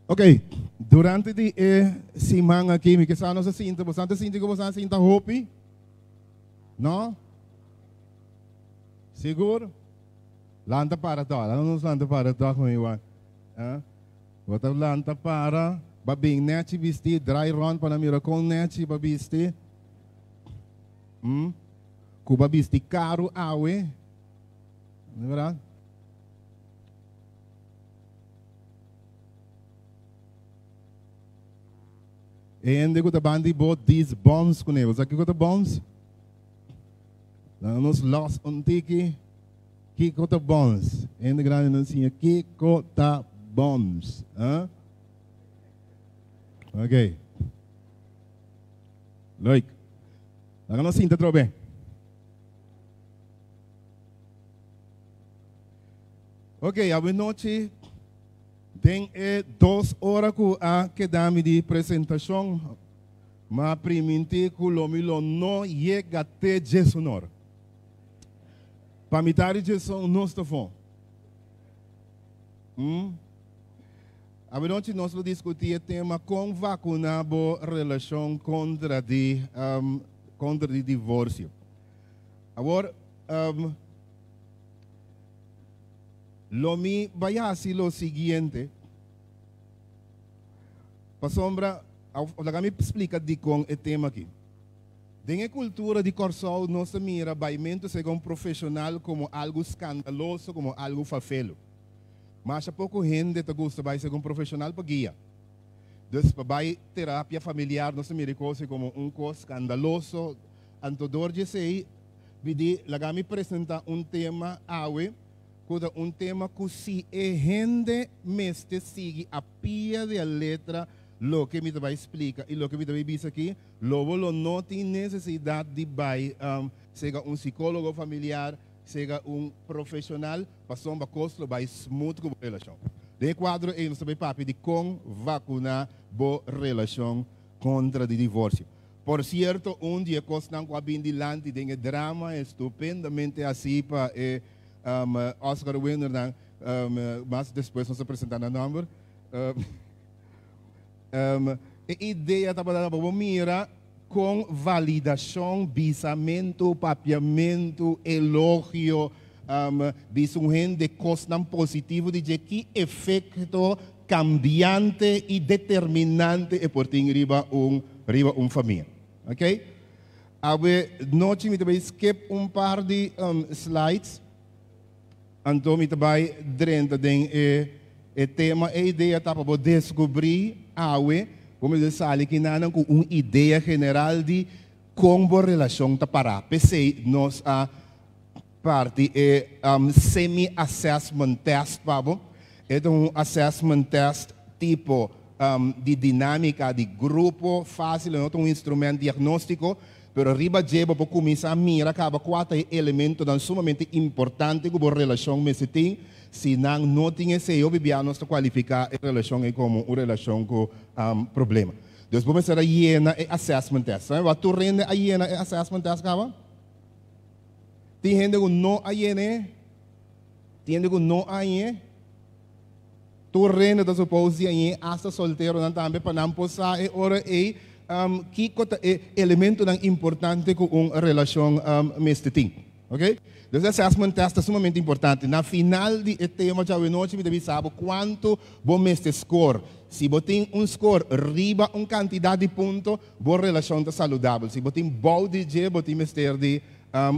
Ok, durante di e siman aki, mi ke sa nos a sinta, boso a sinti ku boso a sinta hopi? No? Sigur? Lanta para tòg. Laga nos lanta para tòg mi wan. Bo ta lanta para, ba bin nèchi bistí, drai rònt pa nan mira kon nèchi ba bisti. Ku ba bisti karu awe. No es bèrdat? E hende ku ta banda di bo dis bòns kuné. Bo sa kiko ta bòns? Laga nos lòs un tiki kiko ta bòns. Hende grandi nan siña kiko ta bòns. Ah? Ok. Leuk. Laga nos sinta atrobe. Ok, awenochi den e dos ora ku a keda mi di presentashon, M'a primintí ku lo mi lo no yega te djesonor. Pa mitar di djeson nos ta fo. Mm. Awenochi nos lo diskutí e tema kon vakuná bo relashon kontra di um, kontra di divorsio. Awor, um, lo mi bai hasi lo siguiente. Pasobra, laga mi splika dikon e tema aki. Den e kultura di Kòrsou nos ta mira baimentu segun profeshonal komo algu skandaloso, komo algu fafelu. Masha poko hende ta gusta bai segun profeshonal pa guia. Dus pa bai terapia familiar nos ta mira e kos ei komo un kos skandaloso. Anto dor di esei mi di laga mi presentá un tema awe ku ta un tema ku si e hende mester sigui a pia di a letra loke mi ta bai splika i loke mi ta bai bisa aki, lo bo lo no tin nesesidat di bai sega un sikólogo familiar, sega un profeshonal, pasobra kos lo bai smooth ku bo relashon. Den e kuadro ei nos ta bai papia di kon vakuná bo relashon kontra di divorsio. Por cierto, un di e cosnan cu a bin dilanti den e drama estupendamente haci pa e Oscar winnernan, mas despues nos ta presenta nan nomber, e idea tabata pa bo mira con validacion, bisamento, papiamento, elogio, bisa un hende cosnan positivo di dje, ki efecto cambiante y determinante e por tin riba un riba un famia. Ok? Awe nochi mi ta bay skip un par di slides, anto mi ta bay drenta den e e tema. E idea ta pa bo descubri awe, bo mester sali kinanan cu un idea general di con bo relacion ta para. P'esey nos a parti e semi-assessment test pa bo. E ta un assessment test tipo di dinamica di grupo facil, e no ta un instrument diagnostico, pero riba dje bo por cuminsa mira caba cua ta e elementonan sumamente importante cu bo relacion mester tin. Si nan no tin esey, hopi bia nos ta cualifica e relacion ey como un relacion cu problema. Dus bo mester a yena e assessment test. Sabe wak tur hende a yena e assessment test caba? Tin hende ku no a yen'é, tin hende ku no a hañ'é. Tur hende ta supos di hañ'é, asta solteronan tambe, pa nan por sa e ora ei kiko ta e elementonan importante ku un relashon mester tin. Ok? Dus e assessment test ta sumamente importante. Na final di e tema djawe nochi mi ta bisa bo kuantu bo mester score. Si bo tin un score riba un kantidat di punto, bo relashon ta saludabel. Si bo tin bou di dje, bo tin mester di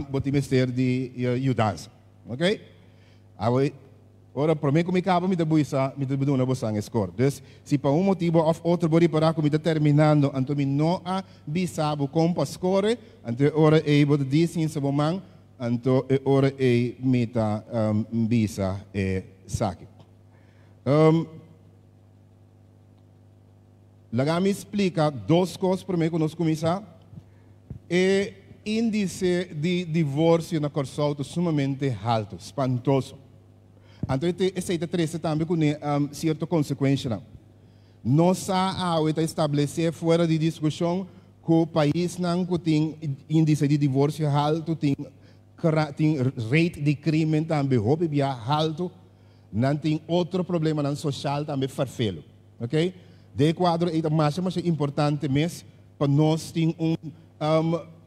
bo tin mester di yudansa. Ok? Awe, ora prome ku mi kaba mi ta buisa, mi ta duna bosan e skor. Dus, si pa un motibu òf otro bo ripará ku mi ta terminando, anto mi no a bisa bo kon pa skore, anto e ora ei bo ta disi insa bo man, anto e ora ei mi ta bisa esaki. Laga mi splika dos kos promé ku nos kuminsá. E índise di divorsio na Kòrsou ta sumamente haltu, spantoso. Anto esei ta trese tambe kuné sierto konsekuenshanan. Nos sa awe ta establesé fuera di diskushon ku paisnan ku tin índise di divorsio haltu tin tin rate di krímen tambe hopi bia haltu, nan tin otro problemanan soshal tambe ferfelu. Ok? Den e kuadro ei ta masha masha importante mes pa nos tin un,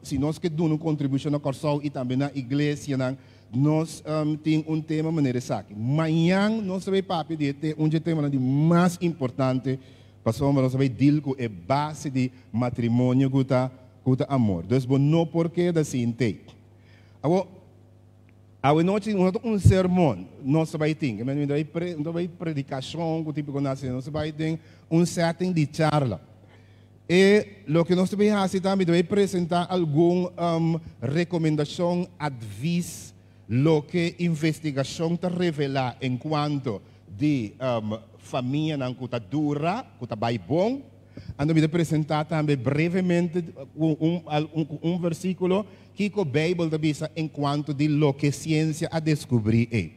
si nos ke duna un kontribushon na Kòrsou i tambe na iglesianan, nos tin un tema manera esaki. Mañan nos ta bai papia di e un dje temanan di mas importante pasobra nos ta bai deal ku e base di matrimonio ku ta ku ta amor. Dus bo no por keda sin tei. Awor. Awe nochi no ta un sermon nos ta bai tin, no ta bai pre, no ta bai predikashon ku tipiko nan hasi, nos ta bai den un setting di charla. E loke nos ta bai hasi ta mi ta bai presentá algun rekomendashon, advis, loke investigashon ta revelá enkuanto di famianan ku ta dura, ku ta bai bon. Anto mi ta presentá tambe brevemente un un versíkulo Kiko Beibel ta bisa enkuanto di loke siensia a deskubrí ei?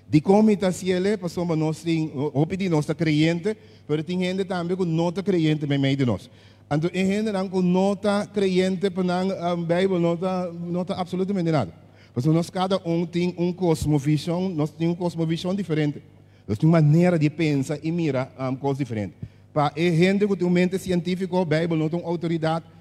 Dikon mi ta hasiel e? Pasobra nos tin, hopi di nos ta kreyente, pero tin hende tambe ku no ta kreyente meimei di nos. Anto e hendenan ku no ta kreyente, pa nan Beibel no ta no ta apsolutamente nada. Pasobra nos kada un tin un kosmovishon, nos tin un kosmovishon diferente. Nos tin un manera di pensa i mira kos diferente. Pa e hende ku tin un mente sientífiko, Beibel no ta un outoridat.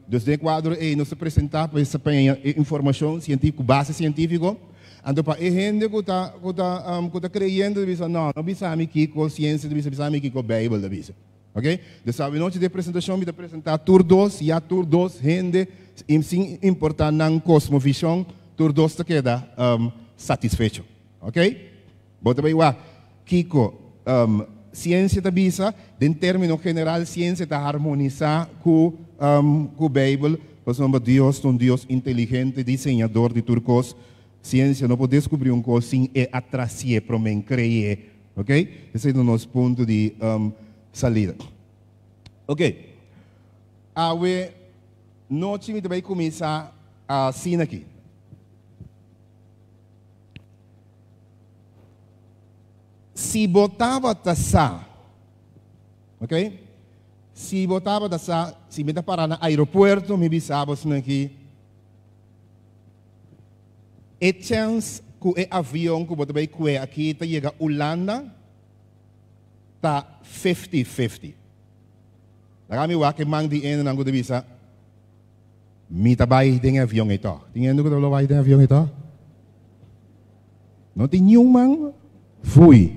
Dus den e kuadro ei nos ta presentá pa e paña e informashon sientífiko, ku base sientífiko. Anto pa e hende ku ta ku ta ku ta kreyente ta bisa, no, no bisa mi kiko siensia ta bisa, bisa mi kiko Beibel ta bisa. Oke? Dus awenochi den e presentashon mi ta presentá tur dos, ya tur dos hende, sin importá nan kosmovishon, tur dos ta keda satisfecho. Oke? Bo ta bai wak kiko siensia ta bisa. Den término general, siensia ta harmonisá ku ku Beibel, pasobra Dios ta un Dios inteligente, diseñador di tur kos. Siensia no por deskubrí un kos sin e a trasié promé en kre'é. Oké? Esei ta nos punto di salida. Oké. Awe nochi mi ta bai kuminsá asina aki. Si bo tabata sa, ok? Si bo tabata sa, si mi ta para na aeropuerto, mi bisa bo aki, e chance ku e avion ku bo ta bai kue aki ta yega Hulanda ta 50-50. Laga mi wak e man di hendenan ku ta bisa, mi ta bai den avion ei tòg. Tin hende ku ta bai den avion ei tòg? No tin niun man? Fui.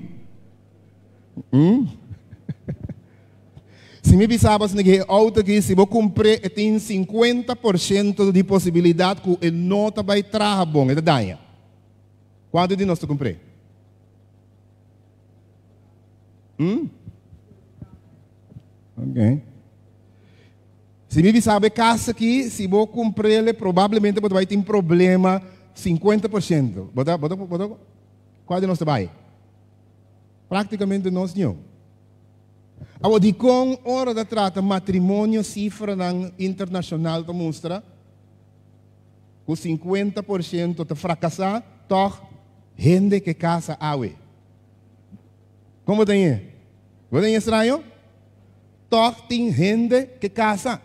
Si mi bisa bo asina ku e outo aki si bo kumpr'é e tin 50% di posibilidat ku e no ta bai traha bon, e ta daña. Kuantu di nos ta kumpr'é? Ok. Si mi bisa bo e kas aki, si bo kumpr'é probablemente bo ta bai tin problema 50%. Bo ta, bo ta, bo ta, kua di nos ta bai? Práktikamente nos niun. Awor, dikon ora ta trata matrimonio sifranan internashonal ta mustra ku 50% ta frakasá, tòg hende ke kasa awe? Kon bo ta ñe? Bo ta ñe straño? Tòg tin hende ke kasa.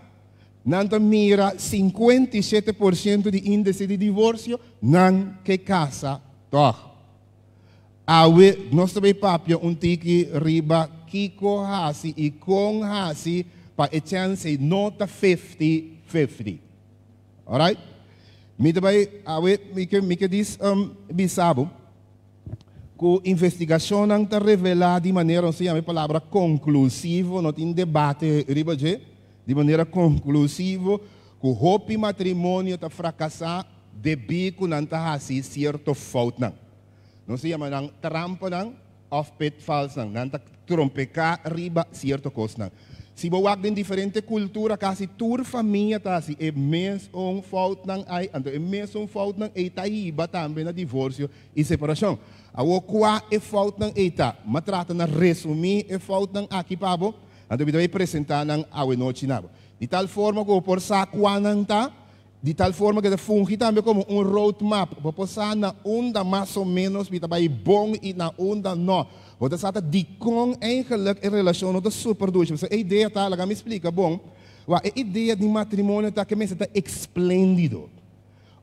Nan ta mira 57% di índise di divorsio, nan ke kasa tòg. Awe nos ta bay papia un tiki riba kiko hasi y con hasi pa e chance no ta 50-50. Alright? Mi ta bay awe mi ke mi ke dis um, bisa bo ku investigacionnan ta revela di manera, nos ta yama e palabra conclusivo, no tin debate riba dje, di manera conclusivo ku hopi matrimonio ta fracasa debí ku nan ta hasi cierto foutnan. Nos ta yama nan trampanan òf pitfallsnan. Nan ta trompeká riba sierto kosnan. Si bo wak den diferente kultura, kasi tur famia ta hasi e mesun foutnan ei, anto e mesun foutnan ei ta hiba tambe na divorsio i separashon. Awor, kua e foutnan ei ta? Mi a trata na resumí e foutnan aki pa bo, anto mi ta bai presentá nan awe nochi na bo. Di tal forma ku bo por sa kua nan ta. Di tal forma ku e ta fungi tambe komo un road map. Bo por sa na unda mas o ménos mi ta bai bon i na unda no. Bo ta sa ta dikon eigenlijk e relashon no ta super dushi. Pasobra e idea ta, laga mi splika bon, wak e idea di matrimonio ta ke mester ta espléndido.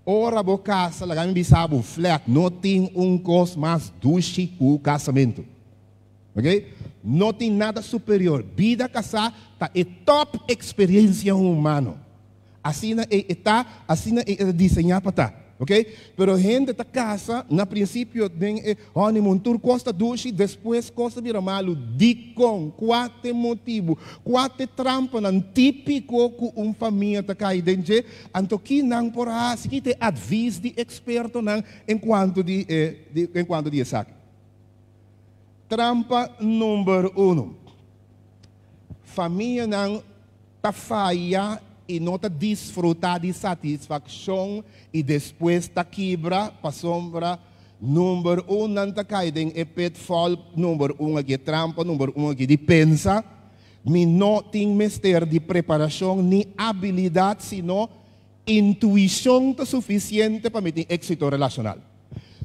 Ora bo kasa, laga mi bisa bo flat, no tin un kos mas dushi ku kasamentu. Ok? No tin nada superior. Bida kasá ta e top eksperensia humano. Asina ei e ta, asina ei e ta diseñá pa ta. Ok? Pero hende ta kasa na prinsipio den e honeymoon tur kos ta dushi, despues kos ta bira malu. Dikon? Kua ta e motibu? Kua ta e trampanan típiko ku un famia ta kai den dje? Anto ki nan por hasi? Ki ta e advis di ekspertonan enkuanto di e enkuanto di esaki? Trampa number uno, Famianan ta faya i no ta disfrutá di satisfakshon i despues ta kibra pasobra number un nan ta kai den e pitfall number un aki, e trampa number un aki di pensa, Mi no tin mester di preparashon ni abilidat sino intuishon ta sufisiente pa mi tin éksito relashonal.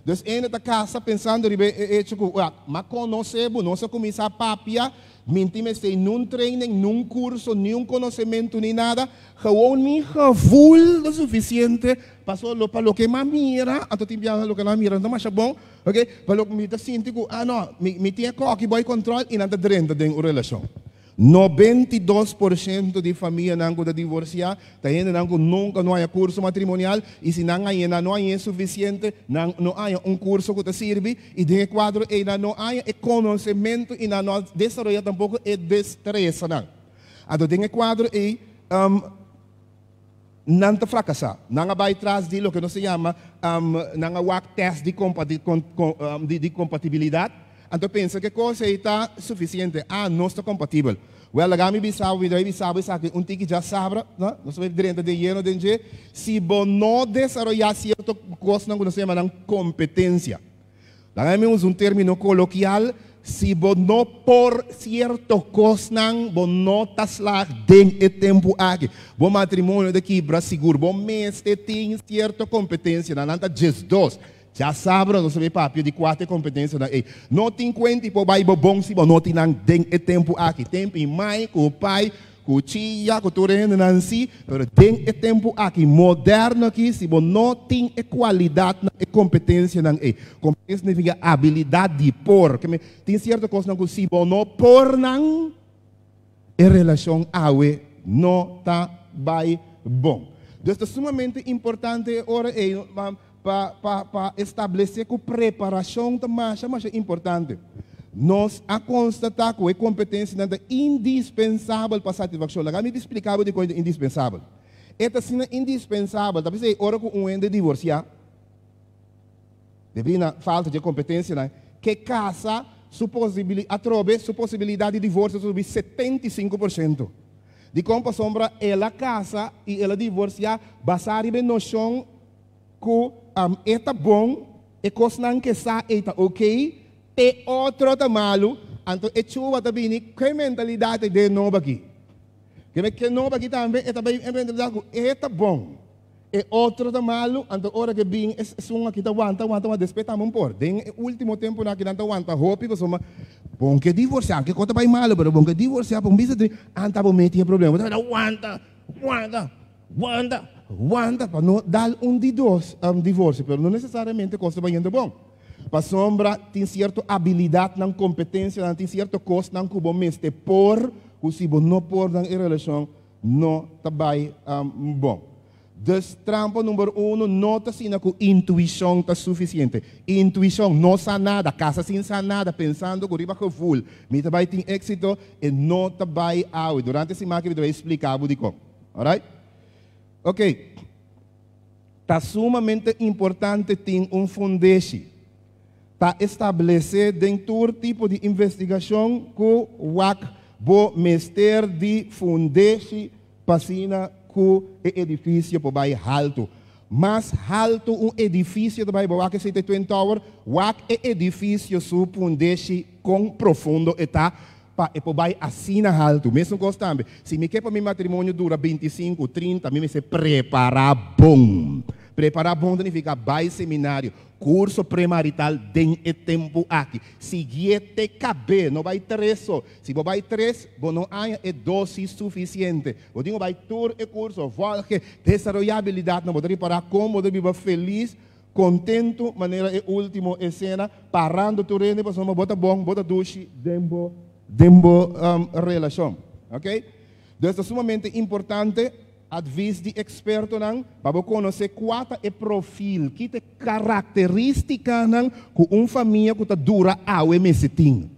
Dus ene ta kasa pensando riba e echo ku, wak, m'a konosé bo, nos a kuminsá papia, mi tin mester niun training, niun kurso, niun konosementu ni nada, gewoon mi gevoel ta sufisiente paso lo pa loke m'a mira, anto tin biaha loke nan a mira no ta masha bon, oke, pa loke mi ta sinti ku, ah no, mi tin e koki boi kòntròl i nan ta drenta den un relashon. 92% di famianan ku ta divorsiá ta hendenan ku nunka no haña kurso matrimonial i si nan hañ'é nan no hañ'é sufisiente, nan no haña un kurso ku ta sirbi i den e kuadro ei nan no haña e konosementu i nan no a desaroyá tampoko e destresanan. Anto den e kuadro ei nan ta frakasá. Nan a bai tras di loke nos ta yama nan a wak tèst di di kompatibilidat. Anto pensa ku e kos ei ta sufisiente. Ah, nos ta kompatibel. Wèl, laga mi bisa bo, mi debe bisa bo esaki un tiki djasabra, no? Nos ta bai drenta den yeno den dje. Si bo no desaroyá sierto kosnan ku nos ta yama nan kompetensia. Laga mi usa un término kolokial, si bo no por sierto kosnan, bo no ta slag den e tempu aki. Bo matrimonio ta kibra sigur. Bo mester tin sierto kompetensianan. Nan ta 12. Djasabra nos ta bay papia di kua ta e kompetensianan ei. No tin kuenta i por bai bo bon si bo no tin nan den e tempu aki. Tempu i mai ku pai. Cuchilla, cu tur hendenan si, pero den e tempo aki moderno aki si bo no tin e cualidadnan, e competencianan ey. Competencia significa habilidad di por. Ke men tin cierto cosnan cu si bo no por nan, e relacion awe no ta bay bon. Dus ta sumamente importante e ora ey pa pa pa establece cu preparacion ta masha masha importante. Nos a constata cu e competencianan ta indispensabel pa satisfaccion. Laga mi splica bo dicon e ta indispensabel. E ta asina indispensabel, ta p'esey ora cu un hende divorcia, debí na falta dje competencianan, ke casa su posibili atrobe su posibilidad di divorcio ta subi 75%. Dicon? Pasobra el a casa y el a divorcia basa riba e nocion Ku e ta bon, e kosnan ke sa ei ta ok, te otro ta malu, anto e chuba ta bini ku e mentalidat ei den nobo aki. Ke me ke nobo aki tambe e ta bai e mentalidat ku e ta bon, e otro ta malu, anto ora ke bin esun aki ta wanta, wanta, wanta, despues tambe un por. Den e ultimo temponan aki nan ta wanta hopi pasobra bon ke divorsiá, anke kos ta bai malu, pero bon ke divorsiá pa un bisa tin anta bo meti e problema, bo ta bai wanta, wanta. Wanta, wanta pa no dal un di dos divorcio, pero no necesariamente cos ta bayendo bon. Pasobra tin cierto habilidadnan, competencianan, tin cierto cosnan cu bo mester por, cu si bo no por nan e relacion no ta bay bon. Dus trampa number uno no ta asina cu intuicion ta suficiente. Intuicion no sa nada, casa sin sa nada, pensando cu riba gevoel mi ta bay tin exito, e no ta bay awe. Durante e siman aki mi ta bay explica bo dicon. Alright? Ok. Ta sumamente importante tin un fundeshi. Ta establece den tur tipo di investigacion cu wak bo mester di fundeshi p'asina cu e edificio por bay halto. Mas halto un edificio ta bay, bo wak esey ta e Twin Tower, wak e edificio su fundeshi con profundo e ta, Pa e por bai asina haltu. Mesun kos tambe, si mi ke pa mi matrimonio dura bintisinku, trinta, mi mester prepará bon. Prepará bon ta nifiká bai seminario, kurso premarital den e tempu aki. Siguié te kab'é, no bai tres so. Si bo bai tres, bo no haña e dosis sufisiente. Bo tin ku bai tur e kurso, vòlge, desaroyá abilidatnan. Bo ta ripará kon bo ta biba felis Kontentu manera e ultimo esena, parando tur hende pasobra bo ta bon, bo ta dushi den bo den bo relashon. Ok? Dus ta sumamente importante advis di ekspertonan pa bo konosé kua ta e profil, ki ta e karakteristikanan ku un famia ku ta dura awe mester tin.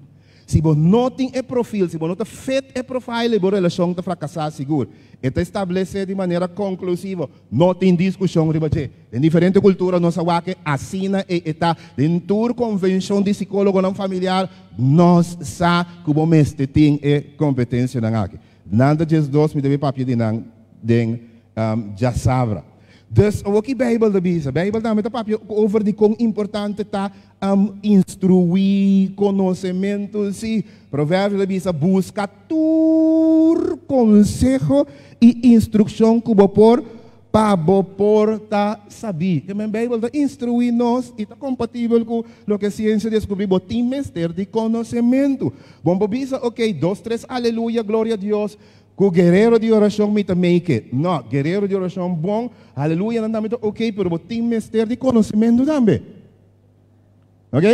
Si bo no tin e profil, si bo no ta fit e profile, bo relashon ta frakasá sigur. E ta establesé di manera konklusivo. No tin diskushon riba dje. Den diferente kultura nos a wak asina e e ta. Den tur konvenshon di sikólogonan familiar nos sa ku bo mester tin e kompetensianan aki. Nan ta 12 mi debe papia di nan den djasabra. Dus awor ki Beibel ta bisa? Beibel tambe ta papia over di kon importante ta instruí, konosementu. Sí, Proverbio ta bisa buska tur konseho i instrukshon ku bo por pa bo por ta sabí. Ke men Beibel ta instruí nos i ta kompatibel ku loke siensia deskubrí. Bo tin mester di konosementu. Bo por bisa, Okey, dos tres aleluya, gloria Dios, Ku guerero di orashon mi ta make it. No, guerero di orashon bon, aleluya nan tambe ta ok, pero bo tin mester di konosementu tambe. Ok?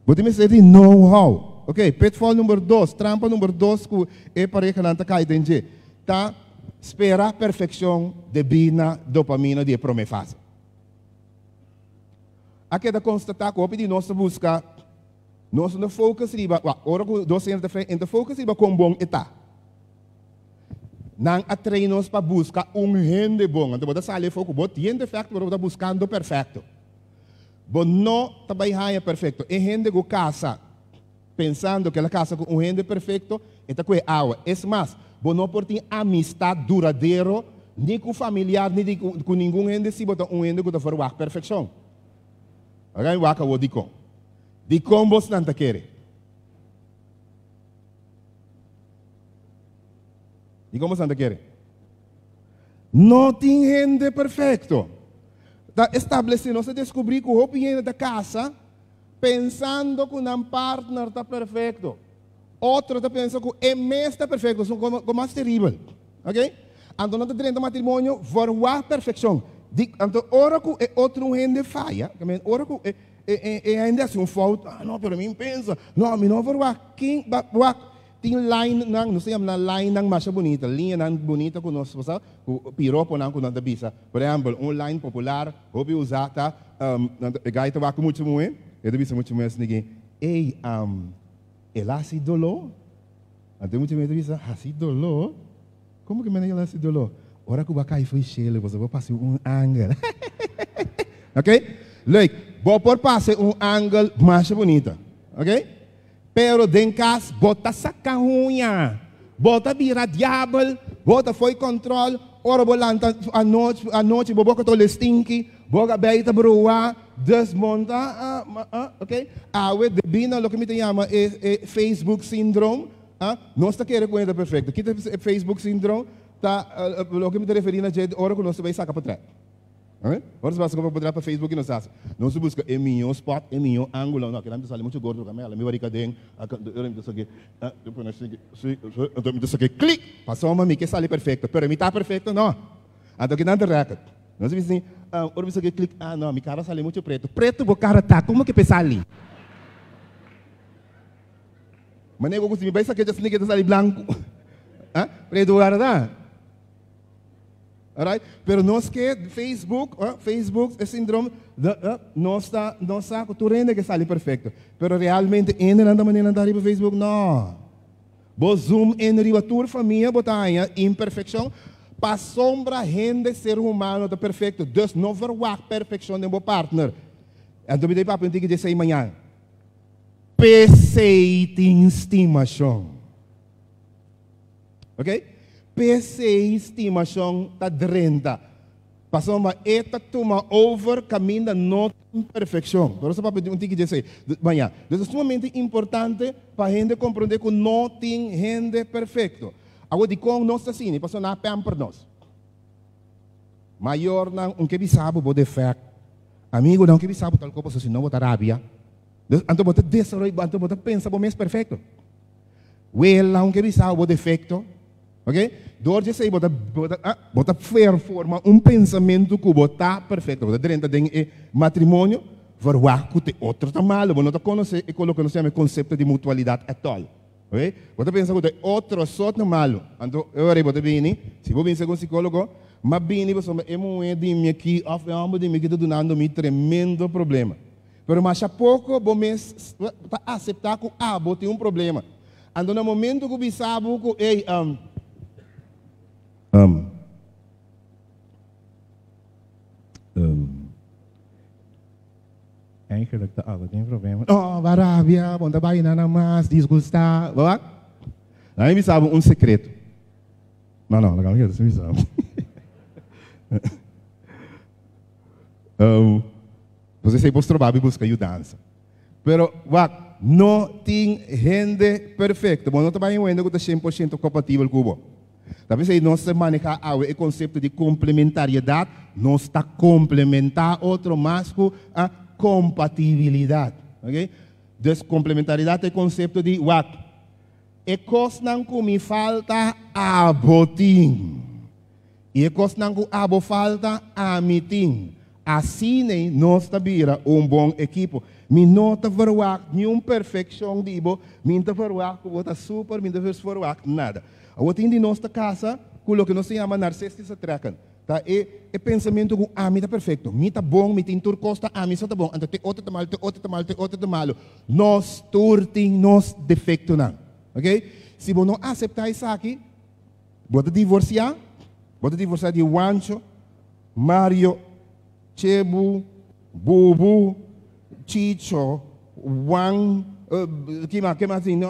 Bo tin mester di know how. Ok, pitfall number dos, trampa number dos ku e parehanan ta kai den dje, ta spera perfekshon debí na dopamina di e promé fase. A keda konstatá ku hopi di nos ta buska. Nos no ta focus riba, wak, ora ku nos hende ta frei, e no ta focus riba kon bon e ta. Nan a train nos pa buska un hende bon. Anto bo ta sali afó ku bo tin defekto, pero bo ta buskando perfekto. Bo no ta bai haña perfekto. E hende ku kasa pensando ku el a kasa ku un hende perfekto, e ta kue awa. Es mas, bo no por tin amistat duradero ni ku familiar ni ku ningun hende si bo ta un hende ku ta verwagt perfekshon. Oga mi wak awor dikon. Dikon bosnan ta kere? Dikon bosnan ta kere? No tin hende perfekto. Ta establesé, nos a deskubrí ku hopi hende ta kasa pensando ku nan partner ta perfekto. Otro ta pensa ku e mes ta perfekto, esun ku mas teribel. Ok? Anto nan ta drenta matrimonio verwagt perfekshon. Di, anto ora ku e otro hende faya, ke men ora ku e e e hende hasi un fout, ah no, pero mi pensa, no, mi no verwagt. Kin ba wak? Tin linenan, nos ta yama nan linenan masha bunita, liñanan bunita ku nos sa, ku piroponan ku nan ta bisa. Por ehèmpel, un line popular hopi usá ta, nan ta, e gai ta wak ku mucha muhé, e ta bisa mucha muhé asina ke, Ey, el a hasi doló? Anto e mucha muhé ta bisa, Hasi doló? Komo ke manera el a hasi doló? Ora ku bo a kai fo'i shelu, boso por pasa un angel. Ok? Leuk. Bo por pasa un angel masha bunita. Ok? Pero den kas bo ta saka huña, bo ta bira diabel, bo ta fo'i kòntròl, ora bo lanta anochi, anochi bo boka ta ole stinki, bo kabei ta brua, dus monta, ok? Awe debí na loke mi ta yama e e Facebook syndroom, nos ta kere ku hende ta perfekto. Kita e Facebook syndroom? Ta loke mi ta referí na dje ora ku nos ta bai saka potrèt. Ora nos bai saka potrèt pa Facebook ki nos hasi? Nos ta buska e mihó spòt, e mihó ángulo. No, kinan ta sali muchu gordo, mi hala mi barika den, ora mi ta saki, mi pone así, así, anto mi ta saki klik! Pasobra mi ke sali perfekto, pero mi ta perfekto? No. Anto kinan ta rèkòt. Nos a bisa así, ora mi saki klik, ah no, mi kara sali muchu pretu. Pretu bo kara ta, komo ke pe sali? Manera ku si mi bai saki dje asina ke ta sali blanku. Ah, pretu bo kara ta. Alright? Pero nos ke Facebook, ah, Facebook e sindrom, de, ah, nos ta, nos sa ku tur hende ke sali perfekto. Pero realmente hendenan ta manera nan ta riba Facebook? No. Bo zoom in riba tur famia bo ta haña imperfekshon. Pasobra hende ser humano ta perfekto. Dus no verwagt perfekshon den bo partner. Anto mi ta papia un tiki di esei mañana. P'esei tin stimashon. Ok? P'esei stimashon ta drenta. Pasobra e ta tuma over kaminda no tin perfekshon. Pero nos ta papia di un tiki di esei maña. Dus ta sumamente importante pa hende komprondé ku no tin hende perfekto. Awor dikon nos ta asina? Pasobra nan a pamper nos. Mayornan un ke bisa bo bo defèkt. Amigunan un ke bisa bo tal kos pasobra si no bo ta rabia. Dus anto bo ta desaroy, anto bo ta pensa bo mes perfekto. Wela un ke bisa bo defekto, ok? Dor di esei bo ta bo ta ah, bo ta forma un pensamentu ku bo ta perfekto. Bo ta drenta den e matrimonio, verwagt ku te otro ta malo. Bo no ta konosé e loke nos yama e konsepto di mutualidat ètòl. Ok? Bo ta pensa ku te otro so ta malo. Anto e ora ei bo ta bini, si bo bini segun sikólogo, m'a bini pasobra e muhé di mi aki òf e hòmber di mi aki ta dunando mi tremendo problema. Pero masha poko bo mes ta aseptá ku abo tin un problema. Anto na momento ku bisa bo ku ey um um um eigenlijk ta abo tin problema. No, ba rabia, bo no ta bai nada mas, disgustá, bo wak? Laga mi bisa bo un sekreto. No, no, laga mi keda sin bisa bo. Um. Nos esei por stroba bi buska yudansa. Pero wak, no tin hende perfekto. Bo no ta bai un hende ku ta 100% kompatibel ku bo. Ta p'esei nos ta manehá awe e konsepto di komplementariedat, nos ta komplementá otro mas ku a kompatibilidat. Oke? Dus komplementariedat ta e konsepto di wak, e kosnan ku mi falta abo tin. I e kosnan ku abo falta, ami tin. Asin'ei nos ta bira un bon ekipo. Mi no ta verwagt niun perfekshon di bo, mi no ta verwagt ku bo ta super, mi no ta verwagt nada. Awor tin di nos ta kasa ku loke nos ta yama narcistische trekken. Ta e e pensamentu ku ami ta perfekto, mi ta bon, mi tin tur kos, ta ami so ta bon, anto te otro ta malu, te otro ta malu, te otro ta malu. Nos tur tin nos defektonan. Oke? Si bo no aseptá esaki, Bo ta divorsiá? Bo ta divorsiá di Wancho, Mario, Chebu, Bubu, Chicho, Wan, ki mas, ke mas tin?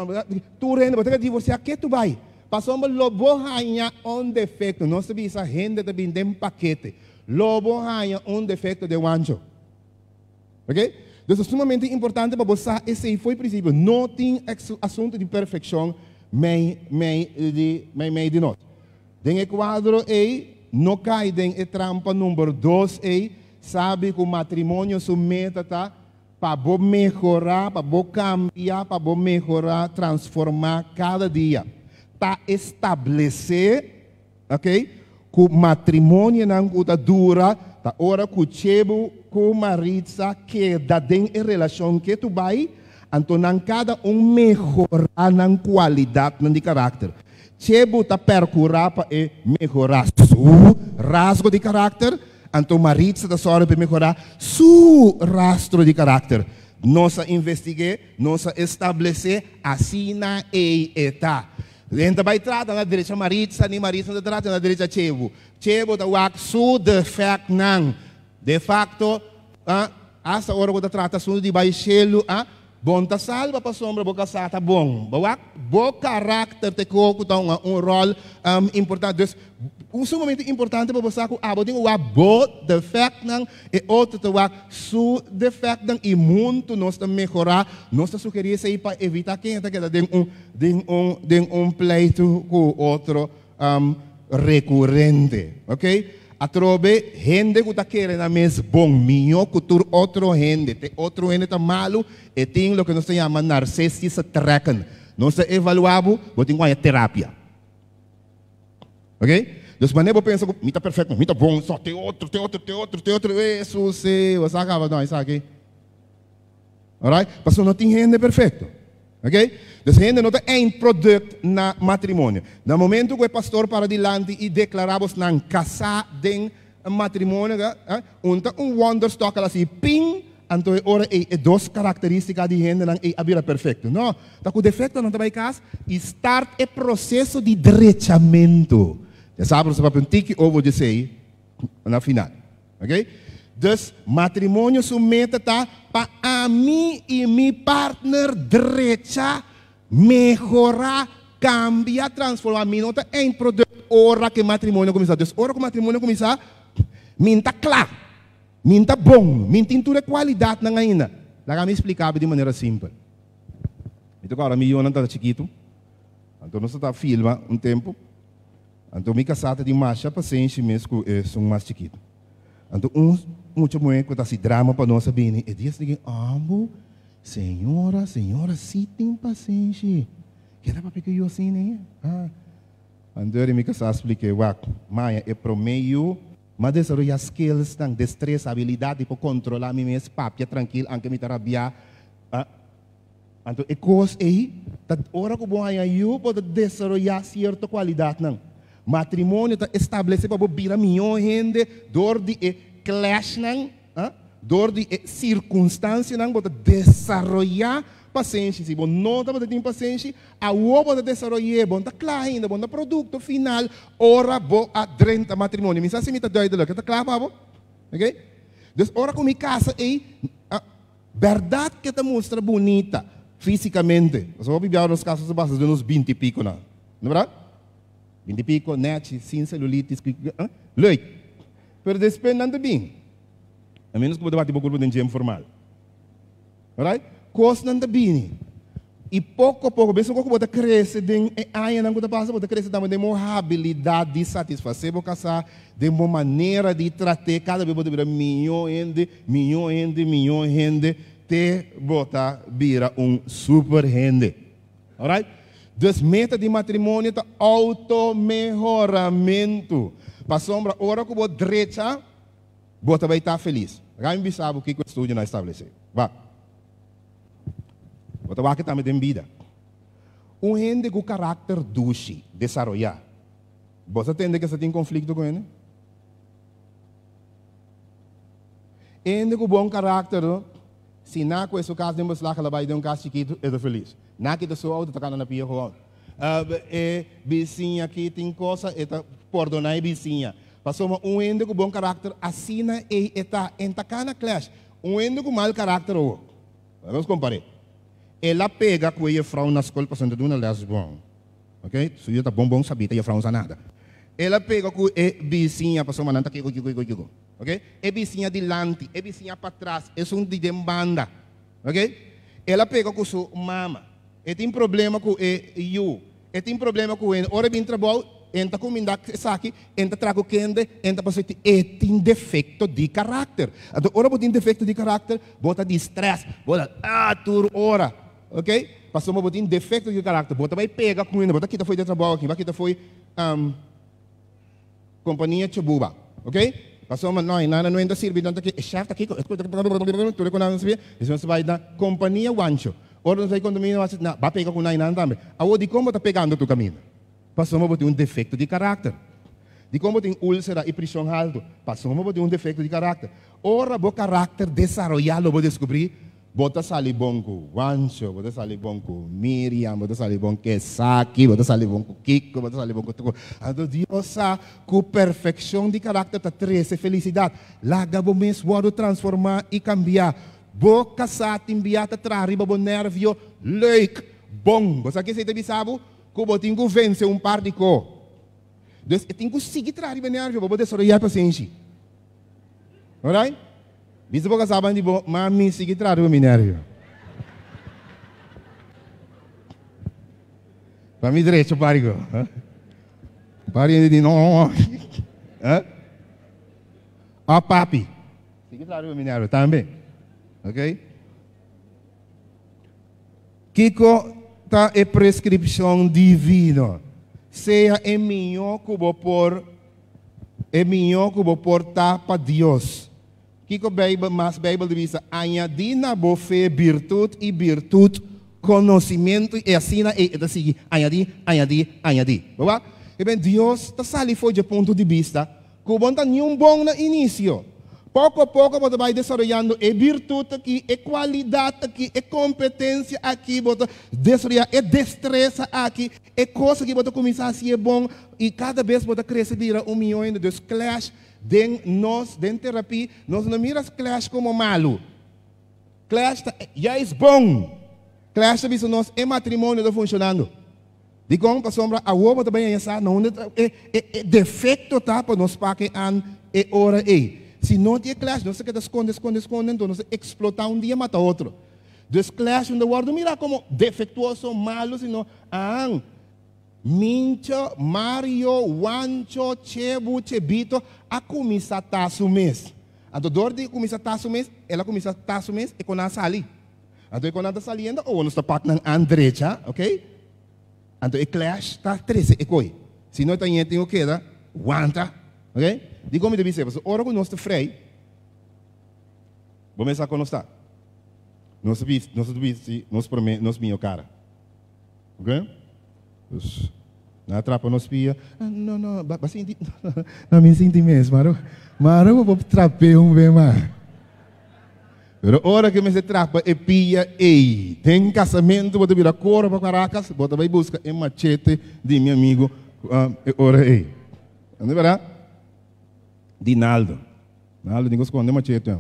Tur hende bo ta divorsiá ke tu bai? Pasobra lo bo haña un defekto. Nos ta bisa hende ta bin den pakete. Lo bo haña un defekto den Wancho. Ok? Dus ta sumamente importante pa bo sa esei fo'i prinsipio. No tin asuntu di perfekshon mei mei di mei mei di nos. Den e kuadro ei, no kai den e trampa number dos ei, sabi ku matrimonio su meta ta. Pa bo mehorá, pa bo kambia, pa bo mehorá, transformá kada dia. Ta establesé, ok, ku matrimonionan ku ta dura, ta ora ku Chebu ku Maritza keda den e relashon ketu bai, anto nan kada un mehorá nan kualidatnan di karakter. Chebu ta perkurá pa e mehorá su rasgo di karakter, Anto Maritza ta sòru pa e mehorá su rastro di karakter. Nos a investig'é, nos a establesé, asina ei e ta. Den ta bai trata na drecha Maritza, ni Maritza no ta trata na drecha Chebu. Chebu ta wak su defèktnan. De fakto, asta ora ku ta trata asuntu di bai shelu, Bon ta salba pasobra bo kasá ta bon. Bo wak bo karakter te koe ku ta hunga un ròl importante. Dus, un sumamente importante pa bo sa ku abo tin ku wak bo defèktnan, e otro ta wak su defèktnan i huntu nos ta mehorá. Nos ta sugerí esei pa evitá ken ta keda den un den un den un pleitu ku otro rekurente. Ok. Atrobe, hende ku ta kere nan mes bon mihó ku tur otro hende, te otro hende ta malu, e tin loke nos ta yama narcistische trekken. Nos ta evaluá bo, bo tin ku haña terapia. Ok. Dus manera bo pensa ku mi ta perfekto, mi ta bon, so te otro, te otro, te otro, te otro, Hesus, bo sa kaba no esaki. Alright? Pasobra no tin hende perfecto. Ok? Dus hende no ta eindproduct na matrimonio. Na momento cu e pastor para dilanti y declara bosnan casá den matrimonio, un ta un wonderstok al haci ping, anto e ora ey e dos caracteristica di hendenan ey a bira perfecto. No, ta cu defectonan ta bay cas y start e proceso di drechamento. Ya sa nos ta papia un tiki over djesey na final. Ok? Dus matrimonio su meta ta pa ami i mi partner drecha, mehora, cambia, transforma. Mi no ta eindproduct ora cu e matrimonio cuminsa. Dus ora cu matrimonio cuminsa, mi n'ta cla, mi n'ta bon, mi n'tin tur e cualidadnan ainda. Laga mi splica bo di manera simpel. Mi ta acorda mi yonan tabata chikito, anto nos ta filma un tempo. Anto mi kasá ta di masha pasenshi mes ku esun mas chikitu. Anto un mucha muhé ku ta hasi drama pa nos a bini, e dia esaki, Ambo, señora, señora sí tin pasenshi. Keda papia ku yu asina ei? Ah. Anto eri mi kasá a splik'é, Wak, maya e promé yu, m'a desaroyá skillsnan, destresa, abilidat di por kontrolá mi mes, papia trankil anke mi ta rabiá. Ah. Anto e kos ei ta ora ku bo haña yu bo ta desaroyá sierto kualidatnan. Matrimonio ta establesé pa bo bira mihó hende dor di e clashnan, dor di e sirkunstansianan bo ta desaroyá pasenshi. Si bo no tabata tin pasenshi, awor bo ta desaroy'é, bo no ta kla ainda, bo no ta produkto final ora bo a drenta matrimonio. Mi sa si mi ta duidelijk, e ta kla pa bo? Oké? Dus ora ku mi kasa ei. Bèrdat ke ta mustra bunita físikamente. Pasobra hopi biaha nos kasa ta basa den nos binti pikonan. No bèrdat? Binti piko, nèchi, sin selulitis, leuk. Pero despues nan ta bin. A ménos ku bo ta bati bo kurpo den gym formal. Alright? Kosnan ta bini. I poko poko, bes oko ku bo ta krese den e añanan ku ta pasa, bo ta krese tambe den bo habilidat di satisfasé bo kasá, den bo manera di trat'é, kada bes bo ta bira mihó hende, mihó hende, mihó hende, te bo ta bira un super hende. Alright? Dus meta di matrimonio ta outomehoramentu. Pasobra ora ku bo drecha, bo ta bai ta felis. Laga mi bisa bo kiko e studionan a establesé. Wak. Bo ta wak tambe den bida. Un hende ku karakter dushi desaroyá, bo sa tende ke sa tin konflikto ku hende? E hende ku bon karakter, si na ku e su kas den beslag el a bai den un kas chikitu, e ta felis. Na kita su outo ta kana na pia gewoon. E bisiña aki tin kosa, e ta pordoná e bisiña. Pasobra un hende ku bon karakter asina ei e ta, e ta kana clash. Un hende ku mal karakter awor. Laga nos kompar'é. El a pega ku e jefrou na skol pasobra e ta duna lès bon. Ok, su yu ta bon bon sabí, ta jefrou no sa nada. El a pega ku e bisiña pasobra nan ta kiko kiko kiko kiko. Ok, e bisiña dilanti, e bisiña patras, esun di den banda. Ok, el a pega ku su mama. E tin problema ku e yu. E tin problema ku hende. Ora e bin trabou. Enta kuminda esaki, enta trago kende, enta paso e tin defekto di karakter. Anto ora bo tin defekto di karakter, bo ta di stress, bo ta ah tur ora. Ok? Pasobra bo tin defekto di karakter, bo ta bai pega ku hende, bo ta kita fo'i di trabou aki, bo a kita fo'i kompania Chabuba. Ok? Pasobra no, nan no enta sirbi, nan ta ke, e shèf ta kiko, tur e ku nan ta sirbi, despues nos bai na kompania Wancho. Ora nos bai kondominio, nan a pega ku nan einan tambe. Awor dikon bo ta pegando tur kaminda? Pasobra bo tin un defekto di karakter. Dikon bo tin úlsera i prishon haltu? Pasobra bo tin un defekto di karakter. Ora bo karakter desaroyá lo bo deskubrí bo ta sali bon ku Wancho, bo ta sali bon ku Miriam, bo ta sali bon ku esaki, bo ta sali bon ku kiko, bo ta sali bon ku tuko. Anto Dios sa ku perfekshon di karakter ta trese felisidat. Laga bo mes wòrdu transformá i kambiá. Bo kasá tin bia ta traha riba bo nèrvio? Leuk! Bon! Bo sa ke esei ta bisa bo? Ku bo tin ku vense un par di ko. Dus e tin ku sigui traha riba e nervio pa bo desaroyá e pasenshi. Alright? Bisa bo kasá ban di bo, Mami, sigui traha riba mi nervio. Pa mi drecho par di ko. Un par di hende di no. Òf papi, sigui traha riba mi nervio tambe. Ok? Kiko ta e preskripshon divino? Sea e mihó ku bo por, e mihó ku bo por ta pa Dios. Kiko Beibel, mas Beibel ta bisa? Añadí na bo fe birtut i birtut konosimentu i asina ei e ta sigui añadí, añadí, añadí. Bo wak? Eben, Dios ta sali for dje punto di bista Ku bo no ta niun bon na inisio. Poko poko bo ta bai desaroyando e birtut aki, e kualidat aki, e kompetensia aki, bo ta desaroyá e destresa aki, e kos aki bo ta kuminsá hasié bon i kada bes bo ta krese bira un mihó hende. Dus clash den nos, den terapia, nos no mira clash komo malu. Clash ta juist bon. Clash ta bisa nos e matrimonio ta funshonando. Dikon? Pasobra awor bo ta bai haña sa na unda ta e e defekto ta pa nos pake an e ora ei. Si no tin e clash nos ta keda skonde skonde skonde anto nos ta eksplotá un dia mata otro. Dus clash no ta wòrdu mirá komo defektuoso, malu, sino aan Mincho, Mario, Wancho, Chebu, Chebito a kuminsá ta su mes. Anto dor di kuminsá ta su mes, el a kuminsá ta su mes e kon a sali. Anto e kon nan ta saliendo, oh nos ta pak nan an drecha, ok? Anto e clash ta trese e koi. Si no e ta ñe tin ku keda wanta, ok? Dikon mi ta bisa e? Pasobra ora ku nos ta frei, bo mes sa kon nos ta. Nos ta bisti, nos ta bisti nos prome, nos miho kara, ok? Dus nan a trapa nos pia, no, no, ba sinti, no mi sinti mes, maro, maro bo por trap'é un be mas. Pero ora ku mester trapa e pia ei den kasamentu bo ta bira kore pa Caracas, bo ta bai buska e machete di mi amigu e ora ei. Anda bera? Di Naldo. Naldo tin ku skonde machete.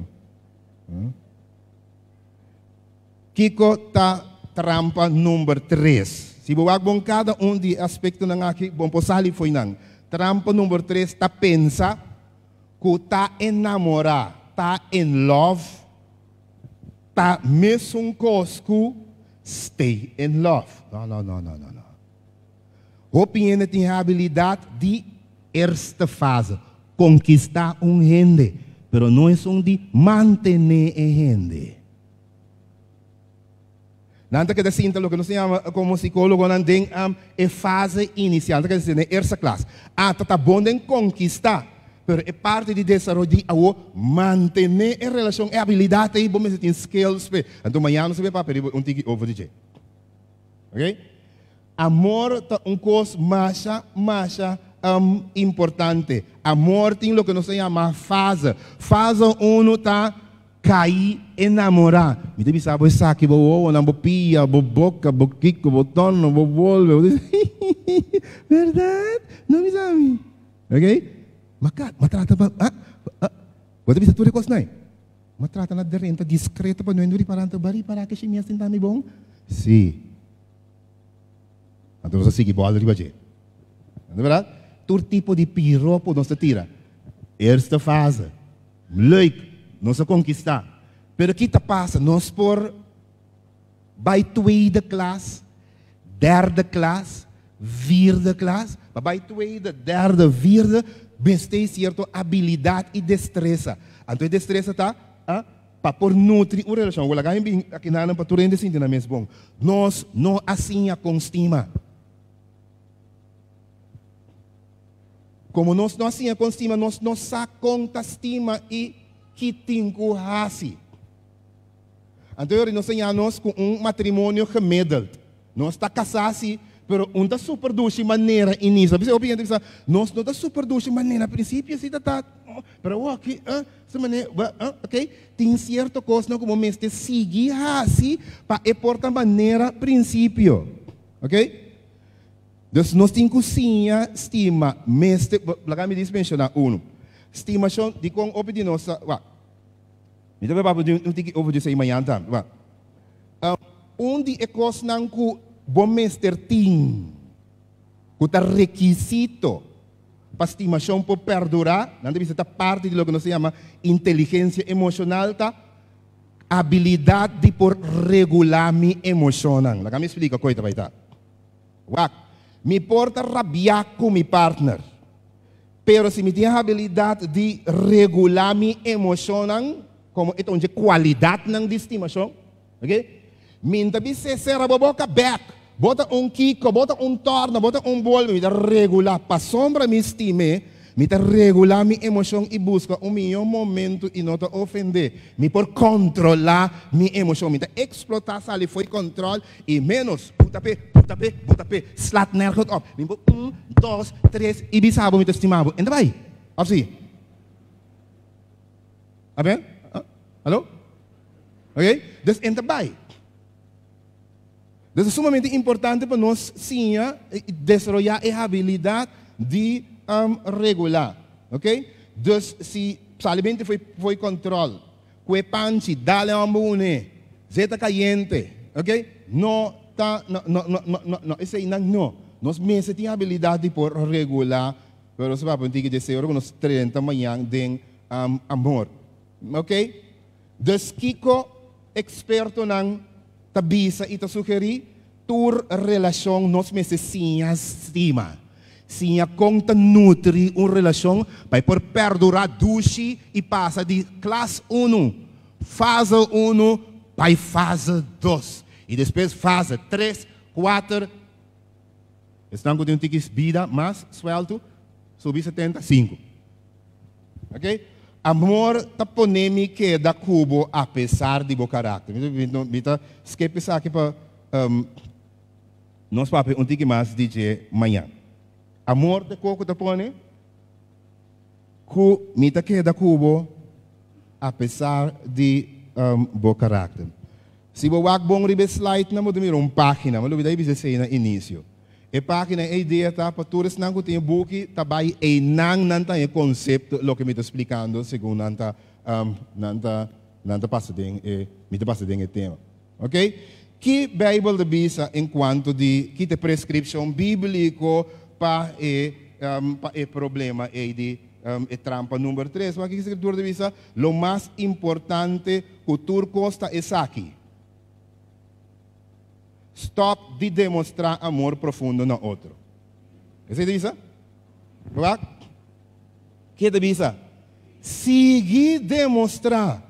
Kiko ta trampa number tres? Si bo wak bon kada un di e aspektonan aki, bon por sali fo'i nan. Trampa number tres ta pensa Ku ta enamorá, ta in love, ta mesun kos ku stay in love. No, no, no, no, no, no. Hopi hende tin e habilidat di eerste fase, konkistá un hende, pero no esun di mantené e hende. Nan ta keda sinta loke nos ta yama komo sikólogonan den e fase inisial, nan ta keda sinta den eerste klas. A ta ta bon den konkistá, pero e parti di desaroyo di awo mantené e relashon, e abilidat ei bo mester tin skills p'e. Anto mañana nos ta bai papia riba un tiki over di dje. Ok? Amor ta un kos masha, masha importante. Amor tin loke nos ta yama fase. Fase unu ta Kai enamorá. Mi ta bisa bo esaki, bo wowonan, bo pia, bo boka, bo kiko, bo tono, bo bolbe, bo dici, hihihi, berdad? No bisa mi. Ok? Ma ka, ma trata pa, ah, ah, bo ta bisa tur e kosnan ei. Ma trata na drenta discreto pa no hende ripará, anto bo a ripará ke shimia sinta mi bon? Sí. Anto nos a sigui bòlda riba dje. No ta berdad? Tur tipo di piropo nos ta tira. Eerste fase. Leuk, nos a konkistá. Pero ki ta pasa? Nos por bai tweede klas, derde klas, vierde klas, pa bai tweede, derde, vierde, mester sierto abilidat i destresa. Anto e destresa ta ah, pa por nutri un relashon. Wela gain bin akinanan pa tur hende sinti nan mes bon. Nos no a siña kon stima. Komo nos no a siña kon stima, nos no sa kon ta stima i ki tin ku hasi. Anto yori nos siña nos ku un matrimonio gemiddeld. Nos ta kasá si, pero un ta super dushi manera inicio. Bisa hopi hende bisa, nos no ta super dushi manera principio si ta ta, pero awor aki, esta manera, ok. Tin cierto cosnan ku bo mester sigui hasi pa e por ta manera principio. Ok. Dus nos tin ku siña stima mester, laga mi dis menshoná unu. Stimashon, dikon hopi di nos ta, wak. Mi ta papia di un tiki over di esei mañan tambe. Wak. Un di e kosnan ku bo mester tin, ku ta rekisito pa stimashon por perdurá, nan ta bisa ta parti di loke nos ta yama inteligensia emoshonal, ta abilidat di por regulá mi emoshonnan. Laga mi splika koi ta bai ta. Wak, mi por ta rabiá ku mi partner, pero si mi tin e habilidat di regulá mi emoshonnan, komo e ta un dje kualidatnan di stimashon, Ok? Mi ta bis'é sera bo boka bek. Bo ta un kiko, bo ta un tòrna, bo ta un bolbe. Mi ta regulá. Pasobra mi stim'é, mi ta regulá mi emoshon i buska un mihó momentu i no ta ofend'é. Mi por kontrolá mi emoshon. Mi ta eksplotá sali fo'i kòntròl i ménos buta p'e, buta p'e, buta p'e. Slaat nergens op. Mi por un, dos, tres i bisa bo mi ta stima bo. En ta bai. Òf si? Amen? Hallo? Ok? Dus en ta bai. Dus ta sumamente importante pa nos siña i desaroyá e habilidat di regulá. Ok? Dus si solamente foi foi control, kue panchi, dale homber une, zeta kayente, ok? No ta no no no no no no eseinan no. Nos mester tin habilidat di por regulá, pero nos ta papia un tiki dje ora ku nos trenta mañan den amor. Ok? Dus kiko ekspertonan ta bisa i ta sugerí? Tur relashon nos mester siña stima. Siña kon ta nutri un relashon pa e por perdurá dushi i pasa di klas unu, fase unu, bai fase dos i despues fase tres, kuater. Esnan ku tin un tiki bida mas sueltu subi 75. Ok? Amor ta pone mi keda ku bo apesar di bo karakter. Mi ta skip esaki pa um, nos papia un tiki mas di dje mañan. Amor ta koko ta pone ku mi ta keda ku bo apesar di um, bo karakter. Si bo wak bon riba e slide nan bo ta mira un página. Mi a lubida bisa esei na inisio. E página e idea ta pa tur esnan ku tin e buki ta bai einan nan ta haña e konsepto loke mi ta splikando segun nan ta nan ta nan ta pasa den e mi ta pasa den e tema. Ok? Ki Beibel ta bisa en kuanto di ki ta e preskripshon bíbliko pa e pa e problema ei di e trampa number tres? Wak ki Skritura ta bisa? Lo mas importante ku tur kos ta esaki. Stop di demostrá amor profundo na otro. Esei ta bisa? Wak. Ke ta bisa? Sigui demostrá.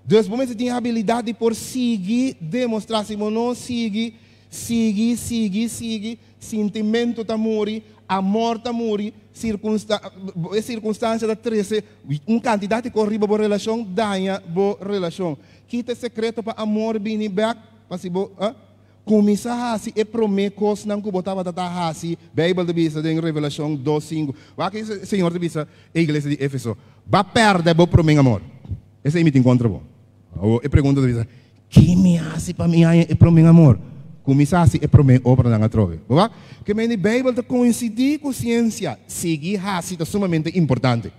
Dus bo mester tin habilidat di por sigui demostrá. Si bo no sigui, sigui, sigui, sigui, sintimentu ta muri, amor ta muri, sirkunsta, e sirkunstansia ta trese un kantidat di kos riba bo relashon, daña bo relashon. Ki ta e sekreto pa amor bini bèk? Pa si bo a kuminsá hasi e promé kosnan ku bo tabata ta hasi, Beibel ta bisa den Revelashon dos sinku. Wak e Señor ta bisa e iglesia di Efeso, Ba pèrdè bo promé amor. Esei mi tin kontra bo. Awor e pregunta ta bisa, Ki mi hasi pa mi haña e promé amor? Kuminsá hasi e promé obranan atrobe. Bo wak? Ke mende Beibel ta koinsidí ku siensia, sigui hasi ta sumamente importante.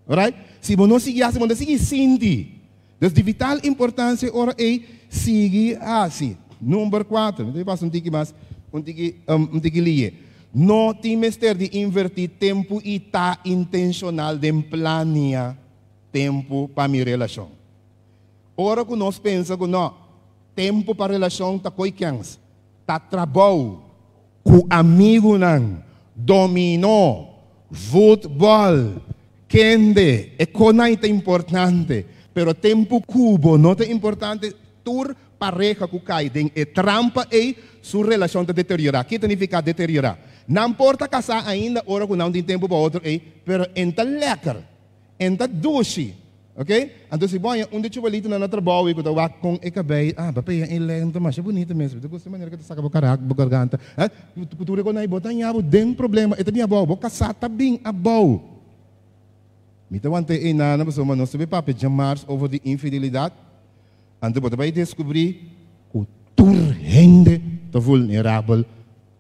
Alright? Si bo no sigui hasi, bo no ta sigui sinti. Dus di vital importancia e ora ei sigui haci. Number cuater, mi ta pasa un tiki mas, un tiki, un tiki liye. No tin mester di inverti tempu y ta intencional den plania tempu pa mi relacion. Ora cu nos pensa cu no, tempu pa relacion ta coy kens, ta trabou. Ku amigunan, dominó, futbòl, kende, e konai ta importante, pero tempu ku bo no ta importante, tur pareha ku kai den e trampa ei, su relashon ta deteriorá. Ki ta nifiká deteriorá? Nan por ta kasá ainda ora ku nan tin tempu pa otro ei, pero en ta lèker, en ta dushi. Ok? Anto si bo haña un di chubalitonan na trabou i ku ta wak kon e kabei, ah, bo pega e lèn ta masha bunita mes, bo ta gusta e manera ku ta saka bo kara, bo garganta. Eh, ku tur e konai bo ta haña bo den problema, e ta bin abou, bo kasá ta bin abou. Mi ta wanta e einana pasobra nos ta bay papia djamars over di infidelidat, anto bo ta bay deskubrí ku tur hende ta vulnerabel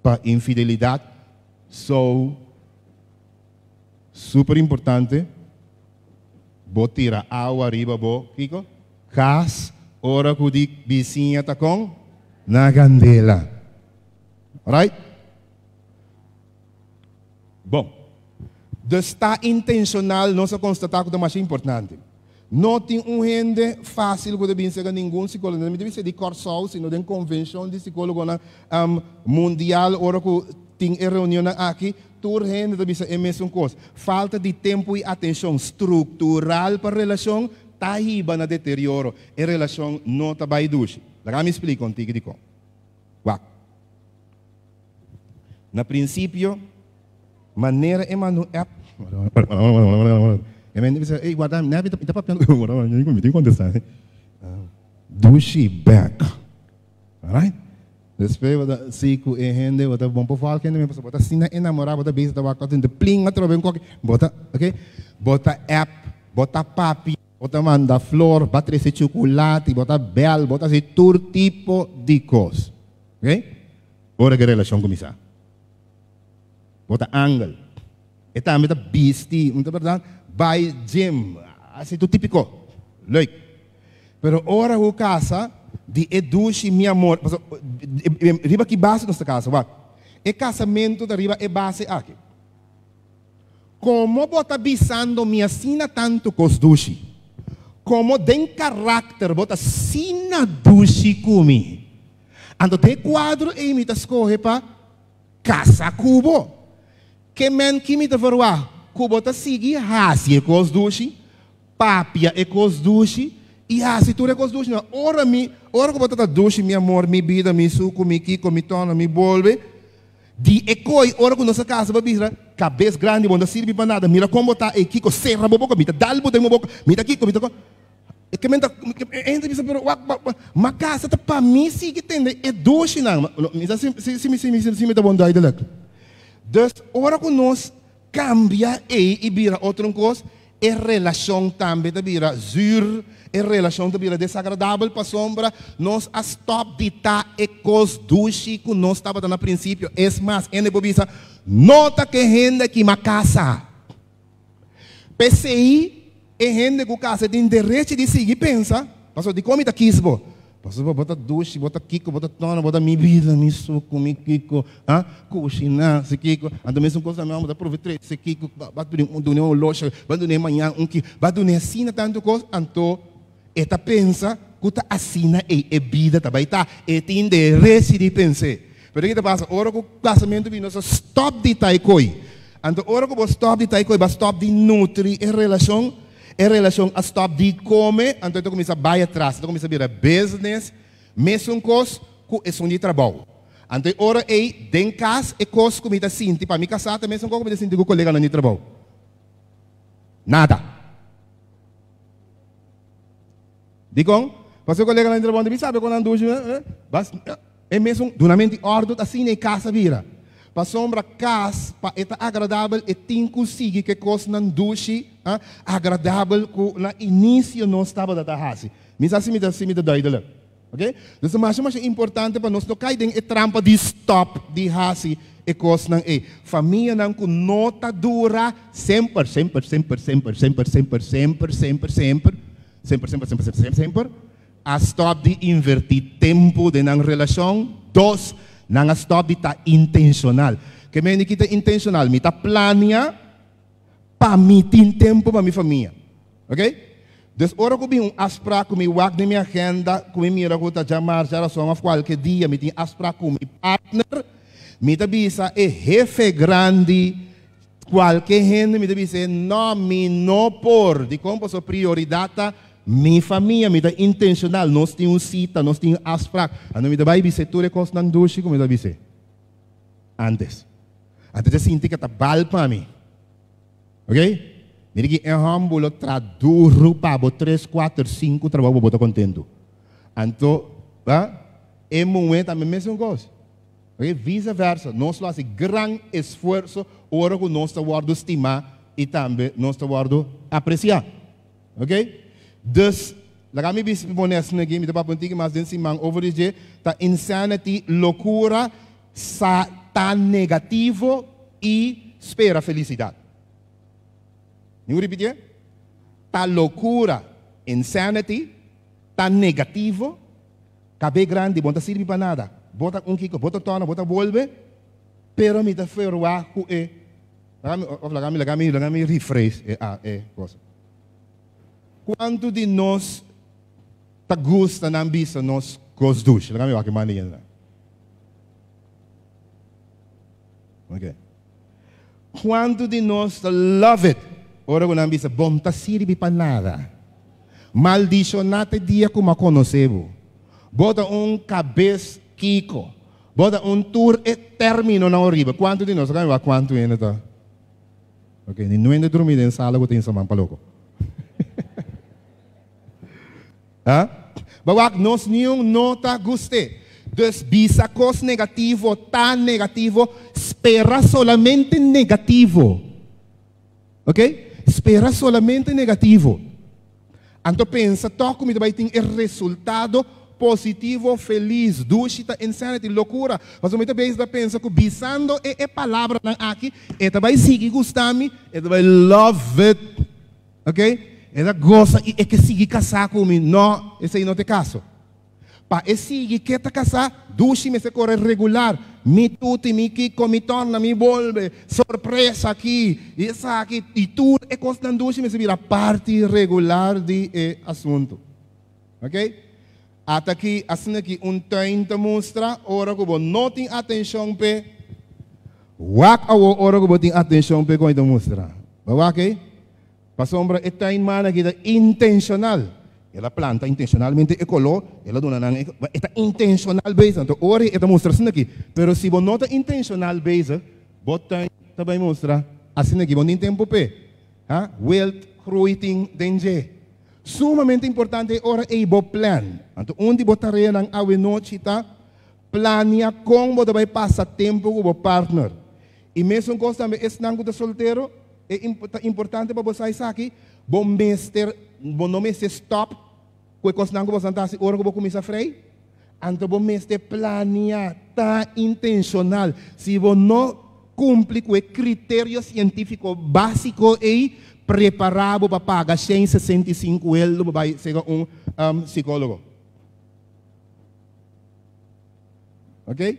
pa infidelidat, so super importante. Bo tira awa riba bo, kiko? Kas, ora ku di bisiña ta kon? Na kandela. Alright? Bon. Dus ta intenshonal nos a konstatá ku ta masha importante. No tin un hende fásil ku ta bin serka ningun sikólogo. No mi ta bisa di Kòrsou, sino den konvenshon di sikólogonan mundial ora ku tin e reunionnan aki, Tur hende ta bisa e mesun kos. Falta di tempu i atenshon struktural pa relashon ta hiba na deterioro. E relashon no ta bai dushi. Laga mi splika un tiki dikon. Wak. Na prinsipio, manera e manda un app. E mente bisa, ey, guarda, mi ta papiando. Mi tin kontestá. Dushi bek. Alright? Despues bo ta si ku e hende bo ta bon por fòlk hende mes pasobra bo ta asina enamorá bo ta bisa ta wak asin ta plin atrobe un koki bo ta ok bo ta app bo ta papia bo ta manda flor bo a trese chukulati bo ta bèl bo ta hasi tur tipo di kos ok ora ku e relashon kuminsá bo ta angel e tambe ta bisti no ta bèrdat bai gym hasi tur tipiko leuk. Pero ora ku kasa di e dushi mi amor, pasobra riba ki base nos ta kasa? Wak, e kasamentu ta riba e base aki. Komo bo ta bisando mi asina tantu kos dushi? Komo den karakter bo ta asina dushi ku mi? Anto den e kuadro ei mi ta skohe pa kasa ku bo. Ke men ki mi ta verwagt ku bo ta sigui hasi e kos dushi? Papia e kos dushi i hasi tur e kos dushi. Na ora mi, ora ku bo ta ta dushi, mi amor, mi bida, mi suku, mi kiko, mi tòna, mi bolbe, di e koi, ora ku nos a kasa bo bisa, kabes grandi, bo no ta sirbi pa nada, mira kon bo ta ei, kiko, sera bo boka, mi ta dal bo den bo boka, mi ta kiko, mi ta ko. E ke men ta, e hende ta bisa, pero wak, wak, ma kasa ta pa mi sigui tende e dushinan. Mi sa si, si, si, si, si, si mi ta bon duidelijk. Dus, ora ku nos kambia ei i bira otro un kos, E relashon tambe ta bira zuur, e relashon ta bira desagradabel pasobra nos a stòp di ta e kos dushi ku nos tabata na prinsipio. Es mas, hende por bisa, No ta ke hende aki m'a kasa. P'esei, e hende ku kasa tin derechi di sigui pensa, Pasobra dikon mi ta kis bo? Pasobra bo ta dushi, bo ta kiko, bo ta tona, bo ta mi bida, mi suku, mi kiko, ha, kushiná, si kiko. Anto mesun kos tambe bo ta prueba trese kiko, ba duna un duna un olosha, ba duna mañan un kiko, ba duna asina tantu kos, anto e ta pensa ku ta asina ei e bida ta bai ta. E tin derechi di pens'é. Pero ke ta pasa? Ora ku kasamentu bini nos a stòp di ta e koi. Anto ora ku bo stòp di ta e koi, bo a stòp di nutri e relashon. E relashon a stòp di kome, anto e ta kuminsá bai atras, e ta kuminsá bira business, mesun kos ku esun di trabou. Anto e ora ei, den kas, e kos ku mi ta sinti pa mi kasá ta mesun kos ku mi ta sinti ku koleganan di trabou. Nada. Dikon? Pasobra e koleganan di trabou no ta bin sabe kon nan dushi, bas. E mesun dunamento di òrdu ta asina e kas a bira. Pasobra kas, pa e ta agradabel, e tin ku sigui ku e kosnan dushi, agradabel ku na inisio nos tabata ta hasi. Mi sa si mi ta si mi ta duidelijk. Oké? Dus ta masha masha importante pa nos no kai den e trampa di stòp di hasi e kosnan ei. Famianan ku no ta dura semper, semper, semper, semper, semper, semper, semper, semper, semper, semper, semper, semper, semper, semper, A stòp di invertí tempu den nan relashon. Dos, nan a stòp di ta intenshonal. Ke mende ki ta intenshonal? Mi ta plania pa mi tin tempu pa mi famia. Oke? Dus ora ku bin un afsprak ku mi wak den mi agenda, ku mi mira ku ta djamars, djarason òf kualke dia mi tin afsprak ku mi partner, Mi ta bisa e hefe grandi, kualke hende mi ta bis'é, no, mi no por. Dikon? Pasobra prioridat ta mi famia. Mi ta intenshonal. Nos tin un sita, nos tin un afsprak. Anto mi ta bai bis'é tur e kosnan dushi ku mi ta bis'é ántes. Anto ta sinti ku ta bal pa mi. Ok? Mira ki e hòmber lo traha duru pa bo tres, kuater, sinku trabou pa bo ta kontentu. Anto, e muhé tambe mesun kos. Ok, vice versa, nos lo hasi gran esfuerso ora ku nos ta wòrdu stimá i tambe nos ta wòrdu apresiá. Ok? Dus, laga mi bisa pone asina aki, mi ta papia un tiki mas den siman over di dje, ta insanity, lokura, sa ta negativo i spera felisidat. Mi por ripitié? Ta lokura, insanity, ta negativo. Kabé grandi, bo no ta sirbi pa nada. Bo ta un kiko, bo ta tòrna, bo ta bolbe, pero mi ta ferwá ku e. Laga mi, òf laga mi, laga mi, laga mi rephrase e a e cosa. Kuantu di nos ta gusta nan bisa nos kos dushi? Laga mi wak e man di hende nan. Ok. Kuantu di nos ta love it ora ku nan bisa bo no ta sirbi pa nada? Maldishoná ta e dia ku mi a konosé bo. Bo ta un kabes kiko. Bo ta un tur e términonan oriba. Kuantu di nos? Laga mi wak kuantu hende ta. Ok, ni nuende drumí den sala ku ta hinsa man pa loko. Ha? Bo wak nos niun no ta gust'é. Dus bisa kos negativo ta negativo, spera solamente negativo. Ok? Spera solamente negativo. Anto pensa tòg ku mi ta bai tin e resultado positivo, felis, dushi ta insanity, lokura. Pasobra mi ta bezig ta pensa ku bisando e e palabranan aki, e ta bai sigui gusta mi, e ta bai love it. Ok? E ta gosa i e ke sigui kasá ku mi. No, esei no ta e kaso. Pa e sigui ke ta kasá, dushi mester kore regular. Mi tuti, mi kiko, mi tòrna, mi bolbe, sorpresa aki i esaki i tur e kosnan dushi mester bira parti regular di e asuntu. Ok? Ata aki, asina ki un tuin ta mustra ora ku bo no tin atenshon p'e. Wak awor ora ku bo tin atenshon p'e kon e ta mustra. Bo wak ei? Pasobra e tuinman aki ta intenshonal. El a planta intenshonalmente e koló, el a duna nan e, e ta intenshonal bezig. Anto ora e ta mustra asina aki. Pero si bo no ta intenshonal bezig, bo tuin ta bai mustra asina aki. Bo no tin tempu p'e. Ha? Wild groei tin den dje. Sumamente importante e ora ei bo plan. Anto un di bo tareanan awenochi ta plania kon bo ta bai pasa tempu ku bo partner. I mesun kos tambe esnan ku ta soltero, e ta importante pa bo sa esaki, bo mester, bo no mester stòp ku e kosnan ku bosan ta hasi ora ku bo kuminsá frei. Anto bo mester plania, ta intenshonal. Si bo no kumpli ku e kriterio sientífiko básiko ei, prepará bo pa paga 165 eldo pa bai serka un sikólogo. Oké?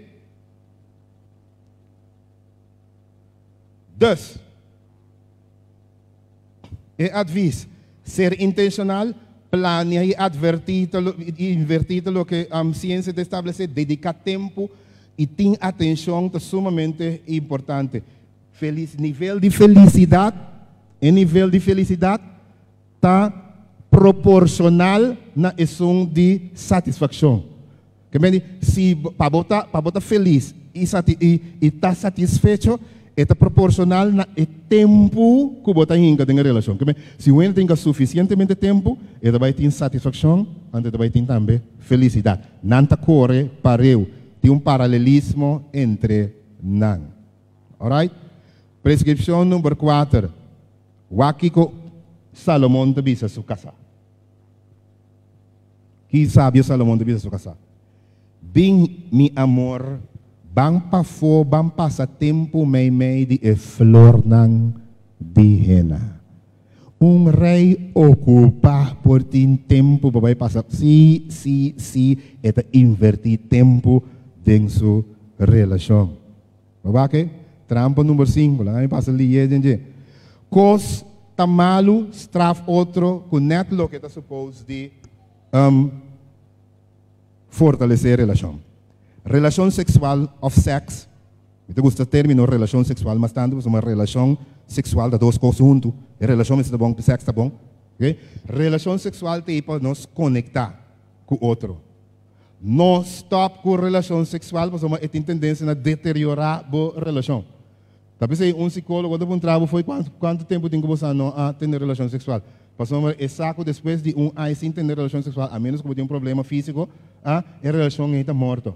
Dus, e advis, ser intencional, plania y adverti ta y inverti ta loke ciencia ta establece, dedica tempo y tin atencion ta sumamente importante. Feliz, nivel di felicidad, e nivel di felicidad ta proporcional na esun di satisfaccion. Ke men di, si pa bo ta pa bo ta felis i sati i i ta satisfecho, e ta proporshonal na e tempu ku bo ta hinka den e relashon. Ke men, si un hende ta hinka sufisientemente tempu, e ta bai tin satisfakshon, anto e ta bai tin tambe felisidat. Nan ta kore pareu, tin un paralelismo entre nan. Alright? Preskripshon number kuater, Wak kiko Salomon ta bisa su kasá. Ki sabio Salomon ta bisa su kasá? Bin, mi amor, ban pafó, ban pasa tempu meimei di e flornan di hena. Un rei okupá por tin tempu pa bai pasa? Sí, sí, sí, e ta invertí tempu den su relashon. Bo wak e? Trampa number sinku, laga mi pasa lié den dje. Kos ta malu, straf otro ku nèt loke ta supos di fortalesé relashon. Relashon seksual òf sèks. Mi ta gusta término relashon seksual mas tantu pasobra relashon seksual ta dos kos huntu. E relashon mester ta bon pa sèks ta bon. Okay? Relashon seksual ta ei pa nos konektá ku otro. No stòp ku relashon seksual pasobra e tin tendensia na deteriorá bo relashon. Ta p'esei un sikólogo ta puntra bo fo'i kuantu tempu tin ku bo sa no a tene relashon seksual. Pasobra e sa ku despues di un aña sin tene relashon seksual, a ménos ku bo tin un problema físiko, a e relashon ei ta morto.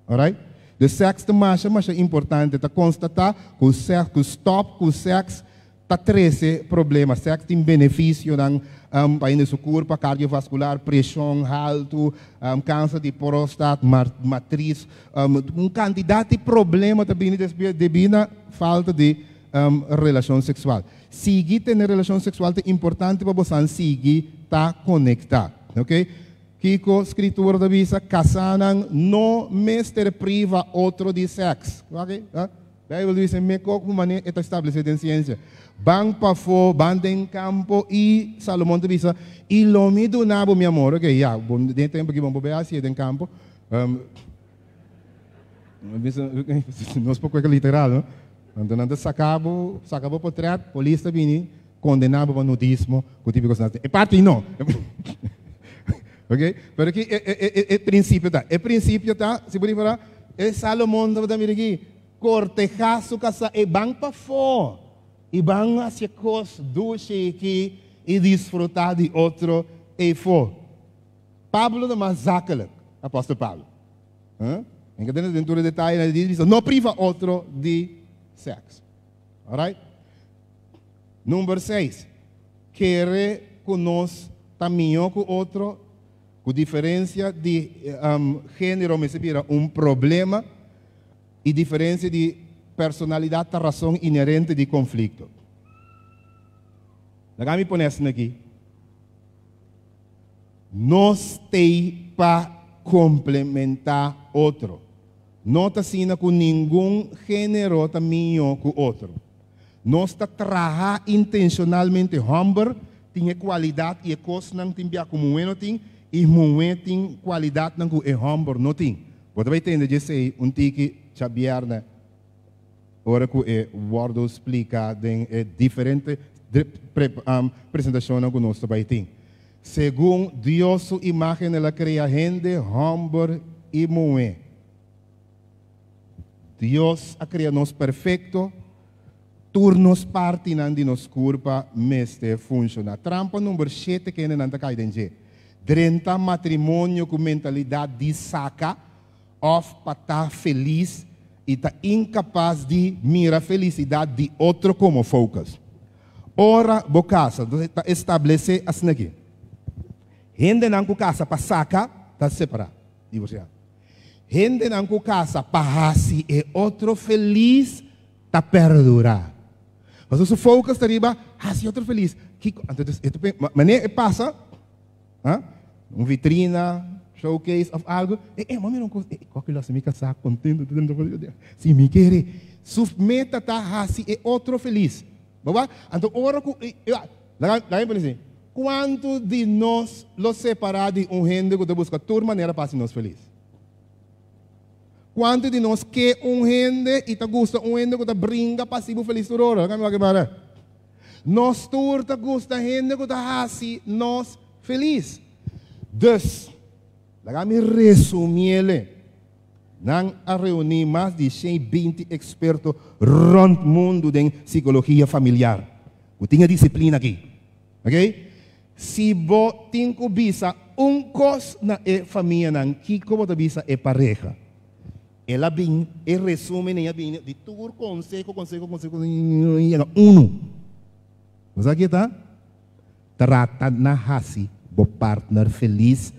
Alright? Dus sèks ta masha masha importante. Ta konstatá ku sèks, ku stòp ku sèks ta trese problema. Sèks tin benefisionan pa hende su kurpa, kardiovaskular, preshon haltu, kanser di prostat, matris, un kantidat di problema ta bini debí na falta di relashon seksual. Sigui tene relashon seksual ta importante pa bosan sigui ta konektá. Oke. Kiko Skritura ta bisa? Kasánan no mester priva otro di sèks. Wak? Bijbel ta bisa mekó ku manera e ta establesé den siensia. Ban pafó, ban den kampo i Salomon ta bisa, I lo mi duna bo mi amor. Oke, ya, bo den e tempu aki bo no por bai hasié den kampo. Nos por kohe literal, no? Anto nan ta saka bo, saka bo potrèt, polis ta bini kondená bo pa nudismo ku tipo kosnan asina. E parti no. Oke, pero ki e prinsipio ta? E prinsipio ta, si bo ripará, e Salomon tabata mira aki, kortehá su kasá, e ban pafó i ban hasi e kos dushi aki i disfrutá di otro eifó. Pablo ta mas zakelijk, apòstel Pablo. En ka tene den tur e detayenan, e bisa, no priva otro di sèks. Alright? Number seis, kere ku nos ta mihó ku otro, ku diferensia di género mester bira un problema i diferensia di personalidat ta rason inherente di konflikto. Laga mi pone asina aki. Nos t'ei pa komplementá otro. No ta asina ku ningun género ta mihó ku otro. Nos ta traha intenshonalmente hòmber tin e kualidat i e kosnan tin bia ku muhé no tin i muhé tin kualidatnan ku e hòmber no tin. Bo ta bai tende djesei un tiki djabièrnè ora ku e wòrdu splika den e diferente presentashonnan ku nos ta bai tin. Segun Dios su imágen el a krea hende hòmber i muhé. Dios a krea nos perfekto, tur nos partinan di nos kurpa mester funshoná. Trampa number shete kendenan ta kai den dje, drenta matrimonio ku mentalidat di saka òf pa ta felis i ta inkapas di mira felisidat di otro komo focus. Ora bo kasa, ta establesé asin'aki, hendenan ku kasa pa saka ta separá, divorsiá. Hendenan ku kasa pa hasi e otro felis ta perdurá. Pasobra su focus ta riba hasi e otro felis. Kiko? Anto e ta pensa, manera e pasa, ha? Un vitrina, showcase of algo, e e mami un kos, e kòki lo hasi mi kasá kontento. Si mi kere. Su meta ta hasi e otro felis. Bo wak? Anto ora ku, laga mi pone así, Kuantu di nos lo separá di un hende ku ta buska tur manera pa hasi nos felis? Kuantu di nos ke un hende i ta gusta un hende ku ta bringa pa hasi bo felis tur ora? Laga mi wak e para. Nos tur ta gusta hende ku ta hasi nos felis. Dus, laga mi resumiele. Nan a reuní mas di 120 eksperto rònt mundu den sikologia familiar ku tin e disiplina akí. Ok? Si bo tin ku bisa un kos na e famianan, kiko bo ta bisa e pareha? El a bin, e resumen ei a bini di tur konseho, konseho, konseho, i yega unu. Bo sa ke ta? Trata na hasi bo partner felis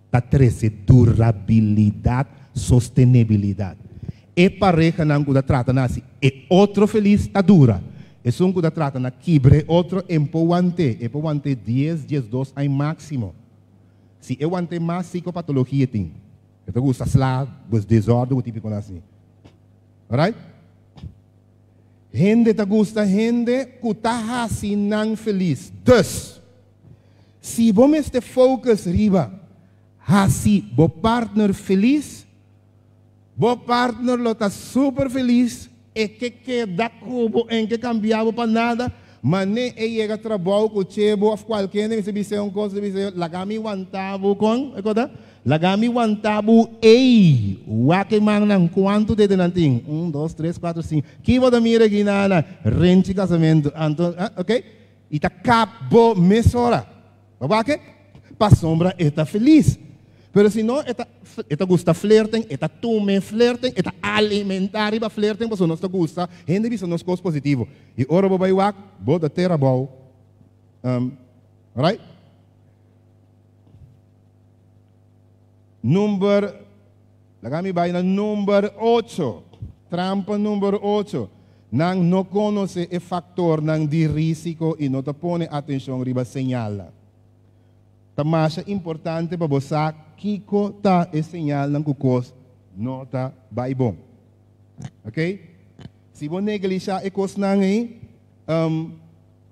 ta trese durabilidat, sostenibilidat. E parehanan ku ta trata na hasi e otro felis ta dura. Esun ku ta trata na kibra e otro e por want'é, e por want'é dies, diesdos aña máksimo. Si e want'é mas sikopatologia e tin. E ta gusta sla, pues desòrdu ku típikonan asina. Alright? Hende ta gusta hende ku ta hasi nan felis. Dus, si bo mester focus riba hasi bo partner felis, Bo partner lo ta super felis, e ke keda ku bo, en ke kambia bo pa nada, mane e yega trabou ku chebo òf kualke hende mester bis'é un kos, bis'é, laga mi wanta bo kon, e kos ta? Laga mi wanta bo ei! Wak e mannan, kuantu dede nan tin? Un, dos, tres, kuater, sinku. Ki bo ta mira aki na na renchi kasamentu? Anto, ok? I ta kap bo mesora. Bo wak e? Pasobra e ta felis. Pero si no, e ta e ta gusta flirting, e ta tume flirting, e ta alimentá riba flirting pasobra nos ta gusta hende bisa nos kos positivo. I ora bo bai wak, bo ta tera abou. Right? Number, laga mi bai na number ocho. Trampa number ocho. Nan no konosé e faktornan di rísiko i no ta pone atenshon riba señalnan. Ta masha importante pa bo sa kiko ta e señalnan ku kos no ta bai bon. Ok? Si bo neglishá e kosnan ei,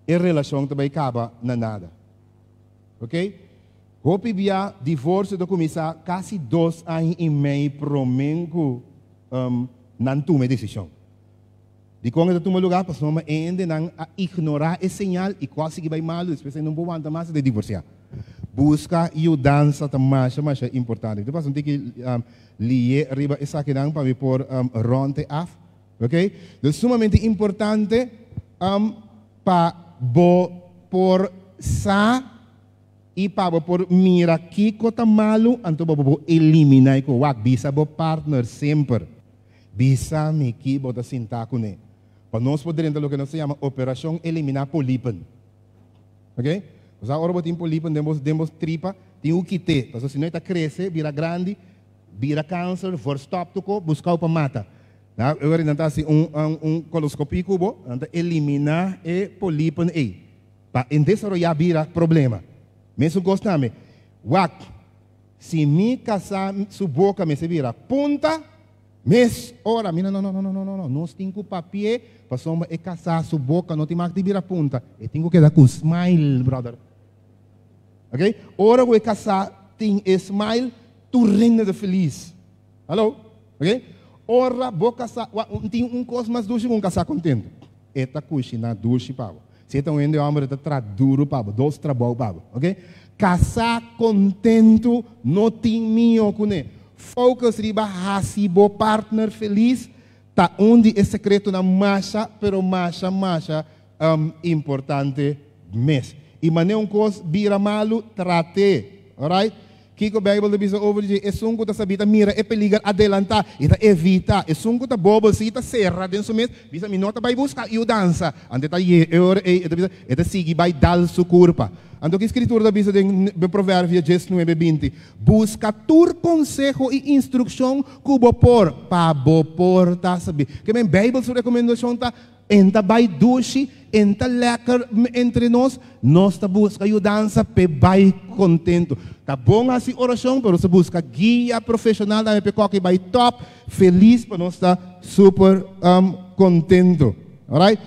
e relashon ta bai kaba na nada. Ok? Hopi bia divorsio ta kuminsá kasi dos aña i mei promé ku nan tuma e desishon. Dikon e ta tuma lugá? Pasobra e hendenan a ignorá e señal i ku a sigui bai malu, despues e no por wanta mas i ta divorsiá. Buska yudansa ta masha masha importante. Mi ta pasa un tiki lié riba esakinan pa mi por rònt e af. Ok? Dus sumamente importante pa bo por sa i pa bo por mira kiko ta malu, anto bo por eliminá e ku wak. Bisa bo partner semper, Bisa mi ki bo ta sintá kuné. Pa nos por drenta loke nos ta yama operashon eliminá polipen. Ok? Bo sa ora bo tin polipen den bo den bo tripa, tin ku kit'é, pasobra si no e ta krese, bira grandi, bira kanser, verstòp tuko, buskau pa mata. Na, e ora nan ta hasi un un koloskopia ku bo, nan ta eliminá e polipen ei. Pa en desaroyá bira problema. Mesun kos tambe. Wak, si mi kasá su boka mester bira punta, mes ora mi no no no no no no no, nos tin ku papi'é pasobra e kasá su boka no tin mak di bira punta, e tin ku keda ku smile, brother. Ok? Ora ku e kasá tin e smile, tur hende ta felis. Hallo? Ok? Ora bo kasá, wak, tin un kos mas dushi ku un kasá kontentu. E ta kushiná dushi pa bo. Si e ta un hende hòmber e ta traha duru pa bo, dos trabou pa bo. Ok? Kasá kontentu no tin mihó kuné. Focus riba hasi bo partner felis ta un di e sekretonan masha pero masha masha importante mes. I manera un kos bira malu, trat'é. Alright? Kiko Beibel ta bisa over dje? Esun ku ta sabí ta mira e peliger adelantá i ta evitá. Esun ku ta bobo sí ta sera den su mes, bisa, Mi no ta bai buska yudansa. Anto e ta ye e ora ei, e ta bisa, e ta sigui bai dal su kurpa. Anto ki Skritura ta bisa den Proverbio diesnuebe binti? Buska tur konseho i instrukshon ku bo por, pa bo por ta sabí. Ke men Beibel su rekomendashon ta, En ta bai dushi, en ta lekker entre nos, nos ta buska yudansa p'e bai kontentu. Ta bon hasi orashon, pero nos ta buska guia profeshonal tambe p'e koki bai top, felis pa nos ta super kontentu. Alright?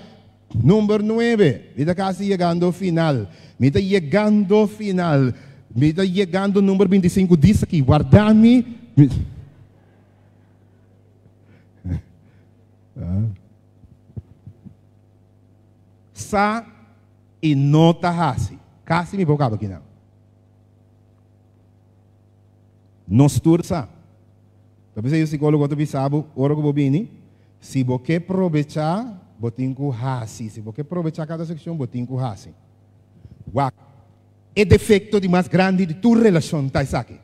Number nuebe, mi ta kasi yegando final. Mi ta yegando final. Mi ta yegando number bintisinku, dis aki, warda mi. Sa i no ta hasi. Kasi mi por kaba kinan. Nos tur sa. Ta p'esei e sikólogo ta bisa bo ora ku bo bini, si bo ke probechá, bo tin ku hasi. Si bo ke probechá kada sekshon, bo tin ku hasi. Wak, e defekto di mas grandi di tur relashon ta esaki.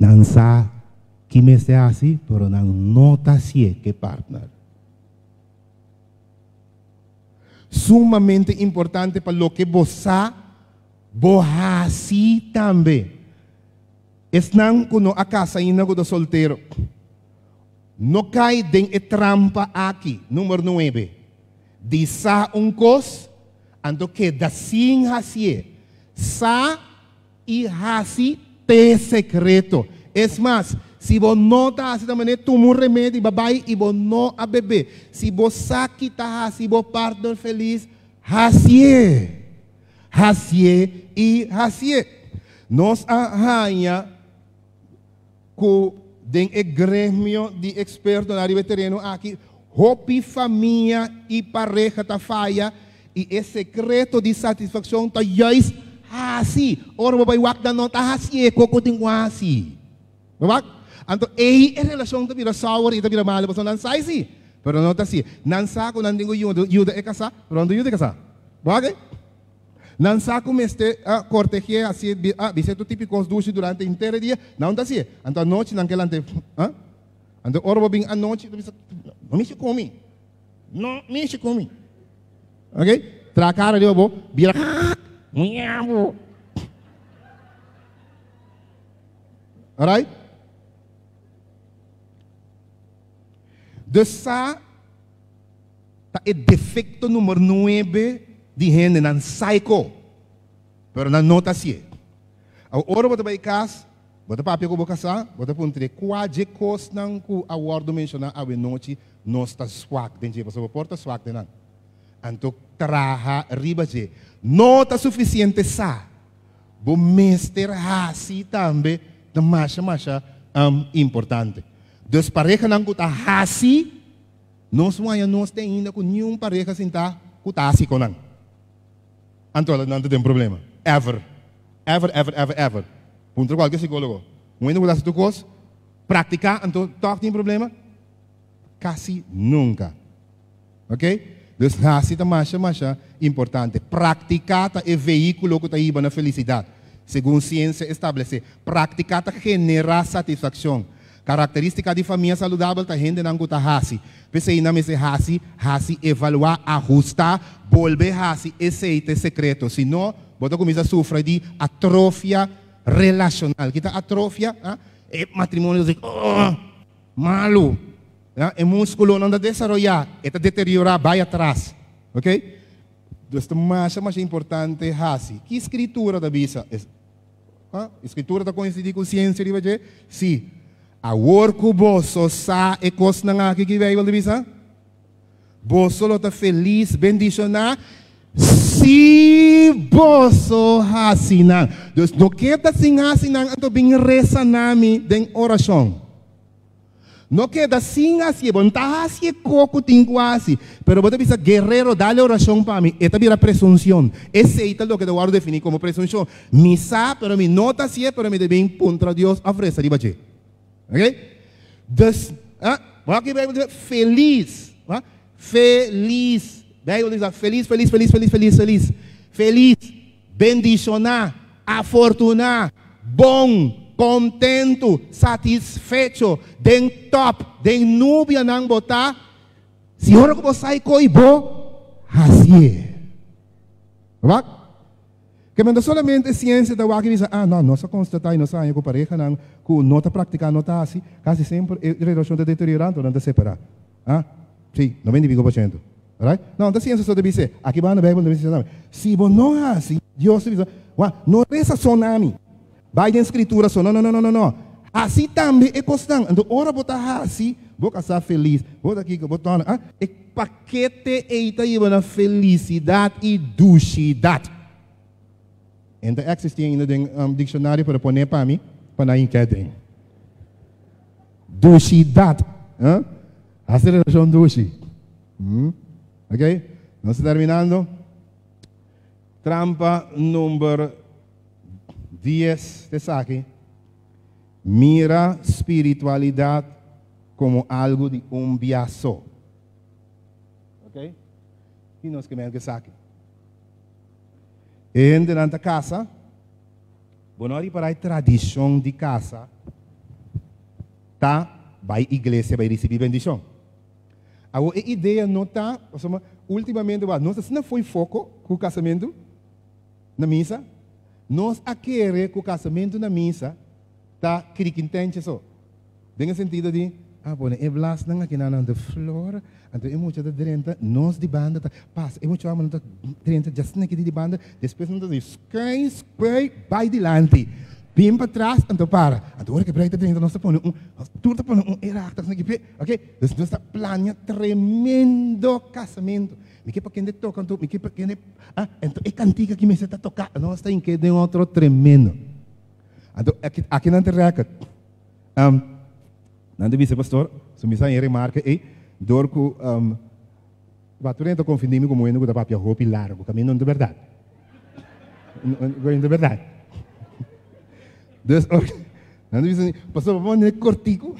Nan sa ki mester hasi, pero nan no ta hasié ku e partner. Sumamente importante pa loke bo sa, bo hasi tambe. Esnan ku no a kasa ainda ku ta soltero, no kai den e trampa aki, number nuebe, di sa un kos, anto keda sin hasié. Sa I hasi te sekreto. Es mas, si bo no ta hasi ta manera, tuma un remedi, ba bai i bo no a bebe. Si bo sa ki ta hasi bo partner felis, hasié! Hasié i hasié! Nos a haña. ku den e gremio di ekspertonan riba e tereno aki, hopi famia i pareha ta faya i e sekreto di satisfakshon ta juist hasi. Ora bo bai wak nan no ta hasi e koko tin ku hasi. Bo wak? Anto ei e relashon ta bira sour i ta bira malu pasobra nan sa si, pero no ta hasi. Nan sa ku nan tin ku yuda e kasá, pero nan ta yuda e kasá. Bo wak ei? Nan sa ku mester kortegi'é, hasié, bis'é tur tipo di kos dushi durante henter e dia, nan ta hasié. Anto anochi nan ke lant'é, Anto ora bo bin anochi, bo ta bisa, No mishi ku mi, no mishi ku mi. Ok? Traha kara riba bo, bira, Miabu. Alright? Dus sa ta e defecto numero nuebe di hendenan psycho, pero nan no ta hacié. Awor ora bo ta bai cas, bo ta papia cu bo casá, bo ta puntr'é cua dje cosnan cu a wordo mencioná awe nochi nos ta swak den dje, pasobra bo por ta swak den nan. Anto traha riba dje. No ta suficiente sa, bo mester haci tambe ta masha masha importante. Dus parehanan cu ta haci. Nos waya nos te ainda ku niun pareha sintá ku ta hasi kon nan. Anto nan ta den problema. Ever. Ever, ever, ever, ever. Puntra kualke sikólogo. Un hende ku ta hasi tur kos, praktiká, anto tòg tin problema? Kasi nunka. Ok? Dus hasi ta masha, masha importante. Praktiká ta e vehíkulo ku ta hiba na felisidat, segun siensia establesé. Praktiká ta generá satisfakshon. Karakterístika di famia saludabel ta hendenan ku ta hasi. P'esei nan mester hasi, hasi, evaluá, ahustá, bolbe hasi, esei ta e sekreto. Si no, bo ta kuminsá sufra di atrofia relashonal. Ki ta atrofia? E matrimonio ta oh, malu. E múskulonan ta desaroyá, e ta deteriorá, bai atras. Ok? Dus ta masha masha importante hasi. Ki skritura ta bisa? Ha? E Skritura ta koinsidí ku siensia riba dje? Sí. Awor ku boso sa e kosnan aki ki Beibel ta bisa, boso lo ta felis, bendishoná, si boso hasi nan. Dus no keda sin hasi nan, anto bin resa na mi den orashon. No keda sin hacié, bo no ta haci e co cu tin cu haci, pero bo ta bisa, Guerrero, dale oracion pa mi. E ta bira presuncion. Esey ta loke ta wordo defini como presuncion. Mi sa, pero mi no ta hacié, pero mi ta bin puntra Dios of reza riba dje. Ok? Dus, ah, wak e Bijbel ta bisa, feliz. Ah, feliz. Bijbel ta bisa, feliz, feliz, feliz, feliz, feliz, feliz. Feliz, bendiciona, afortuna, bon, kontentu, satisfecho, den tòp, den nubianan bo ta, si ora ku bo sai koi bo hasié. Wak? Ke men ta solamente siensia ta wak i bisa, ah, no, nos a konstatá i nos a haña ku parehanan ku no ta praktiká, no ta hasi, kasi semper e relashon ta deteriorá, anto nan ta separá. Ah, sí, 90 i piko por shento. Alright? No, ta siensia so ta bis'é. Aki banda Bijbel ta bisa tambe. Si bo no hasi, Dios ta bisa, wak, no resa so na mi. Bai den Skritura so. No, no, no, no, no, no. Hasi tambe e kosnan. Anto ora bo ta hasi, bo kasá felis. Bo ta kiko, bo tòna. Ah, e pakete ei ta hiba na felisidat i dushidat. E no ta eksistí ainda den dikshonario, pero pon'é pa mi, pa nan hinká den. Dushidat. Ah, hasi relashon dushi. Ok, nos ta terminando. Trampa number 10 ta esaki, Mira spiritualidat komo algu di un bia so. Ok? Ki nos ke men ku esaki? E hendenan ta kasa, bo no a ripará e tradishon di kasa ta bai iglesia bai risibí bendishon. Awor e idea no ta, pasobra ultimamente wak nos asina foi foko ku kasamentu na misa, nos a kere ku kasamentu na misa ta krikintenche so. Den e sentido di, a pone e blasnan aki nan nan ta flor, anto e mucha ta drenta, nos di banda ta pasa, e mucha nan ta drenta djasina aki di banda, despues nan ta di skui skui bai dilanti. Bin patras anto para. Anto ora ku e brei ta drenta nos ta pone un, nos tur ta pone un erachter asina aki p'e, ok. Dus nos ta plania tremendo kasamentu. Mi ke pa kende toka anto mi ke pa kende ah anto e kantika aki mester ta toka. Nos ta hink'é den otro tremendo. Anto aki aki nan ta rèkert. Um, nan ta bisa pastor, so mi sa e remarke ei, door ku um, Ba tur hende ta konfundí mi komo hende ku ta papia hopi largu, kaminda no ta bèrdat. No ta bèrdat. Dus ora nan ta bisa mi, pastor bo por kortiku?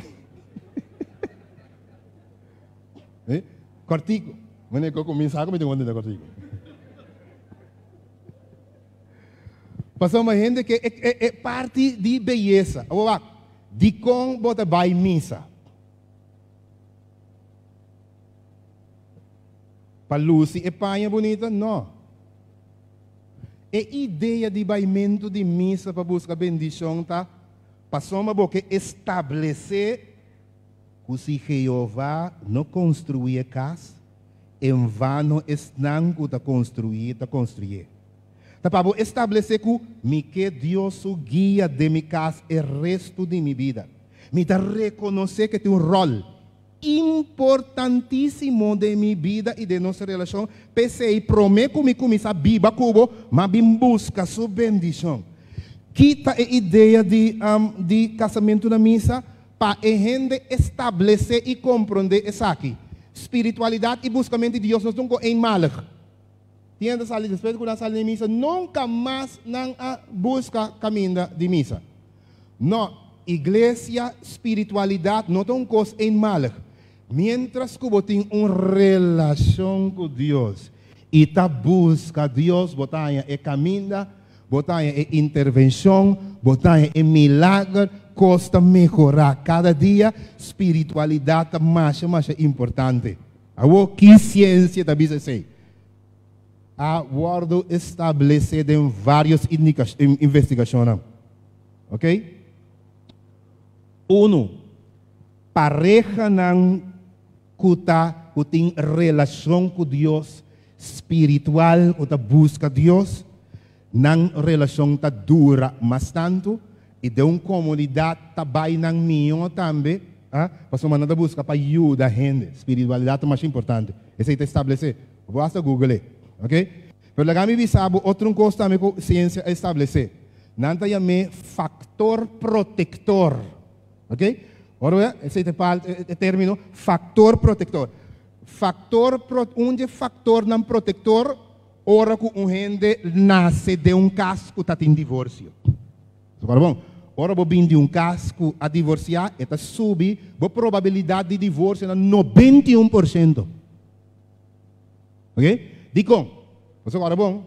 Eh, kortiku. Wanneer ku kuminsá ku mi tin wòrdu kortiku. Pasobra hende ke e parti di beyesa. Awor wak, dikon bo ta bai misa? Pa lusi e paña bunita? No. E idea di baimentu di misa pa buska bendishon ta pasobra bo ke establesé ku si Jehová no konstruí e kas, en vano esnan ku ta konstruí ta konstruyé. Ta pa bo establesé ku mi ke Dios su guia den mi kas e restu di mi bida. Mi ta rekonosé ku e tin un ròl importantísimo den mi bida i den nos relashon, p'esei promé ku mi kuminsá biba ku bo, m'a bin buska su bendishon. Ki ta e idea di di kasamentu na misa? Pa e hende establesé i komprondé esaki. Spiritualidat i buskamentu di Dios no ta un ko eenmalig. Tin hende ta sali despues ku nan a sali di misa, nunka mas nan a buska kaminda di misa. No, iglesia, spiritualidat no ta un kos eenmalig. Miéntras ku bo tin un relashon ku Dios i ta buska Dios, bo ta haña e kaminda, bo ta haña e intervenshon, bo ta haña e milager, kos ta mehorá kada dia, spiritualidat ta masha masha importante. Awor, ki siensia ta bisa esei? A wòrdu establesé den vários investigashonnan. Ok? Unu, parehanan ku ta ku tin relashon ku Dios spiritual, ku ta buska Dios, nan relashon ta dura mas tantu i den un komunidat ta bai nan mihó tambe, a, pasobra nan ta buska pa yuda hende. Spiritualidat ta masha importante. Esei ta establesé. Bo por hasta google e. Ok? Pero laga mi bisa bo otro un kos tambe ku siensia a establesé. Nan ta yam'é faktor protektor. Ok? Ora bo esei ta e pal e término faktor protektor. Faktor pro un di e faktornan protektor ora ku un hende nase den un kas ku ta tin divorsio. Ora bon, ora bo bin di un kas ku a divorsiá e ta subi bo probabilidat di divorsio na 91%. Ok? Dikon? Pasobra ora bon,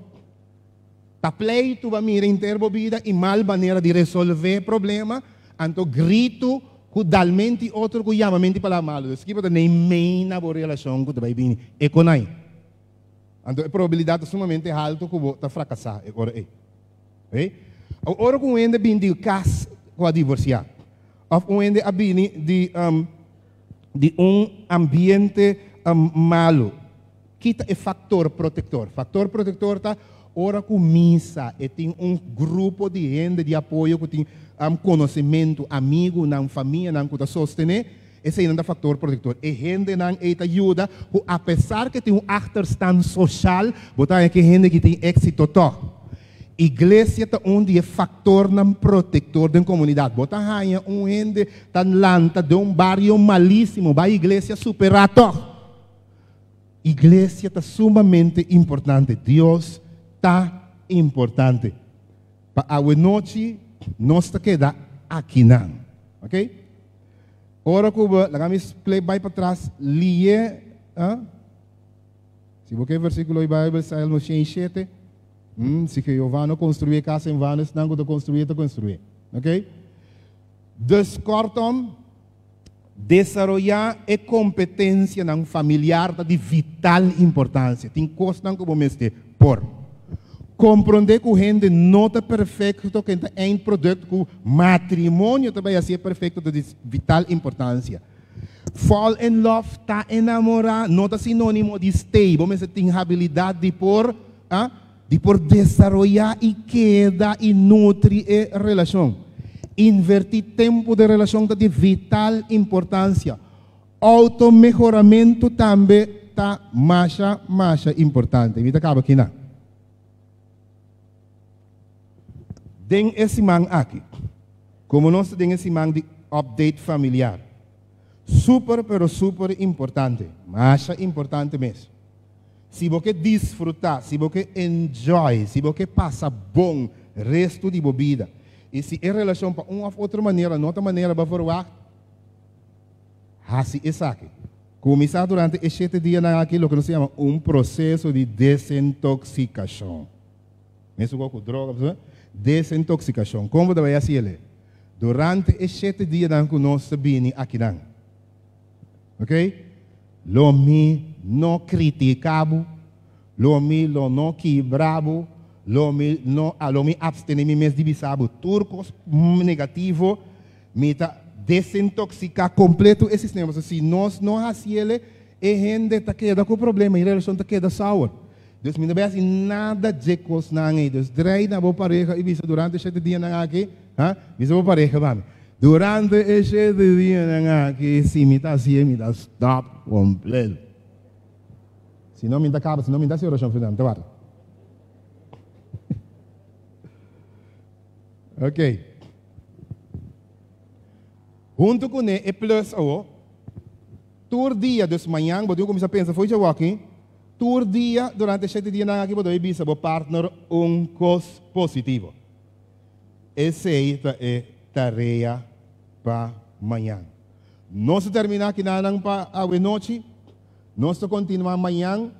ta pleitu ba mira henter bo bida i mal manera di resolvé problema, anto gritu ku dalmenti otro ku yamamenti palabra malu. Dus kiba ta neimei na bo relashon ku ta bai bini e konai. Anto e probabilidat ta sumamente haltu ku bo ta frakasá e ora ei. Ok? Ora ku un hende bini di kas ku a divorsiá òf un hende a bini di di un ambiente malu. Ki ta e faktor protektor? Faktor protektor ta ora ku misa e tin un grupo di hende di apoyo ku tin konosementu, amigunan, famianan ku ta sostené, eseinan ta faktor protektor. E hendenan ei ta yuda ku apesar ku e tin un achterstand soshal, bo ta haña ku e hende ki tin éksito tòg. Iglesia ta un di e faktornan protektor den komunidat. Bo ta haña un hende ta lanta den un bario malísimo, bai iglesia superá tòg. Iglesia ta sumamente importante. Dios ta importante. Pa awe nochi nos ta keda akinan. Ok? Ora ku bo, laga mi play bai patras, lie, ah? Si bo ke versíkulo di Bijbel, Salmo 107. Si Jehová no konstruí e kas, en vano esnan ku ta konstruí ta konstruí. Ok? Dus kortom, desaroyá e kompetensianan familiar ta di vital importansia. Tin kosnan ku bo mester por komprondé ku hende no ta perfekto, ken ta eindprodukt ku matrimonio ta bai hasié perfekto ta di vital importansia. Fall in love, ta enamorá, no ta sinónimo di stay. Bo mester tin habilidat di por a di por desaroyá i keda i nutri e relashon. Invertí tempu den relashon ta di vital importansia. Outomehoramentu tambe ta masha masha importante. Mi ta kaba kinan. Den e siman aki, komo nos ta den e siman di. update familiar. Super, pero super importante. Masha importante mes. Si bo ke disfrutá, si bo ke enjoy, si bo ke pasa bon restu di bo bida, i si e relashon pa un òf otro manera no ta manera bo a verwagt, hasi esaki. Kuminsá durante e shete dianan aki loke nos ta yama un proseso di desintoksikashon. Mesun ku droga, pasobra desintoksikashon. Kon bo ta bai hasi el'e? Durante e shete dianan ku nos ta bini akinan. Ok? Lo mi no kritiká bo, lo mi lo no kibra bo, lo mi no lo mi abstené mi mes di bisa bo tur kos negativo. Mi ta desintoksiká kompleto e sistema. Pasobra si nos no hasi el'e, e hende ta keda ku problema, e relashon ta keda sour. Dus mi no bai hasi nada dje kosnan ei. Dus drei na bo pareha i bisa durante e shete dianan aki, ha, bisa bo pareha pa mi, durante e shete dianan aki, si mi ta hasié, mi ta stòp kompleto. Si no mi ta kaba, si no mi ta hasi orashon final, mi ta warda. Ok. Huntu kuné e plus awo, tur dia, dus mañan bo tin ku kuminsá pensa fo'i djawoki, Tur dia durante e shete dianan aki bo debe bisa bo partner un kos positivo. Esei ta e tarea pa mañan. Nos ta terminá kinanan pa awe nochi. Nos ta kontinuá mañan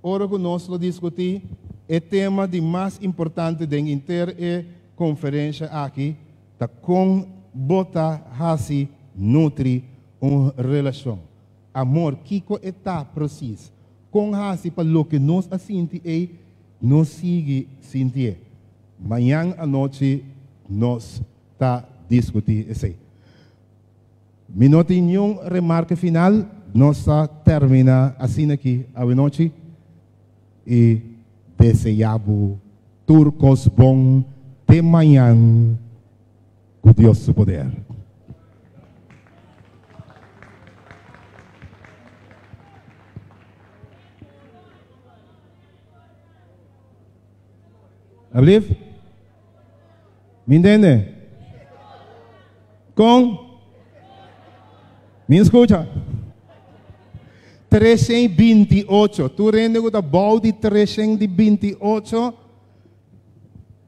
ora ku nos lo diskutí e tema di mas importante den henter e konferensha aki, ta kon bo ta hasi nutri un relashon. Amor, kiko e ta presis? Kon hasi pa loke nos a sinti ei no sigui sintié? Mañan anochi nos ta diskutí esei. Mi no tin niun remarke final, nos ta terminá asina aki awenochi i deseá bo tur kos bon te mañan. Ku Dios su poder. Ablief? Mi entende? Kon? Mi skucha? 328. Tur hende ku ta bou di 328,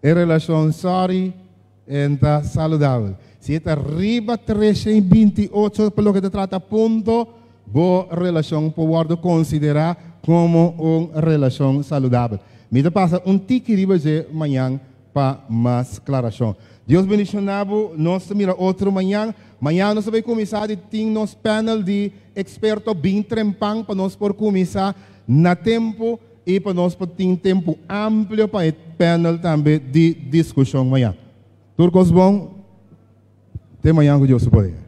e relashon sorry. En ta saludabel. Si e ta riba 328 pa loke ta trata punto, bo relashon por wòrdu konsiderá komo un relashon saludabel. Mi ta pasa un tiki riba dje mañan pa mas klarashon. Dios bendishoná bo. Nos ta mira otro mañan. Mañan nos ta bai kuminsá di tin nos panel di eksperto bin trempan pa nos por kuminsá na tempu. I pa nos por tin tempu amplio pa e panel tambe di diskushon mañan. Tur kos bon, te mañan ku Dios su poder.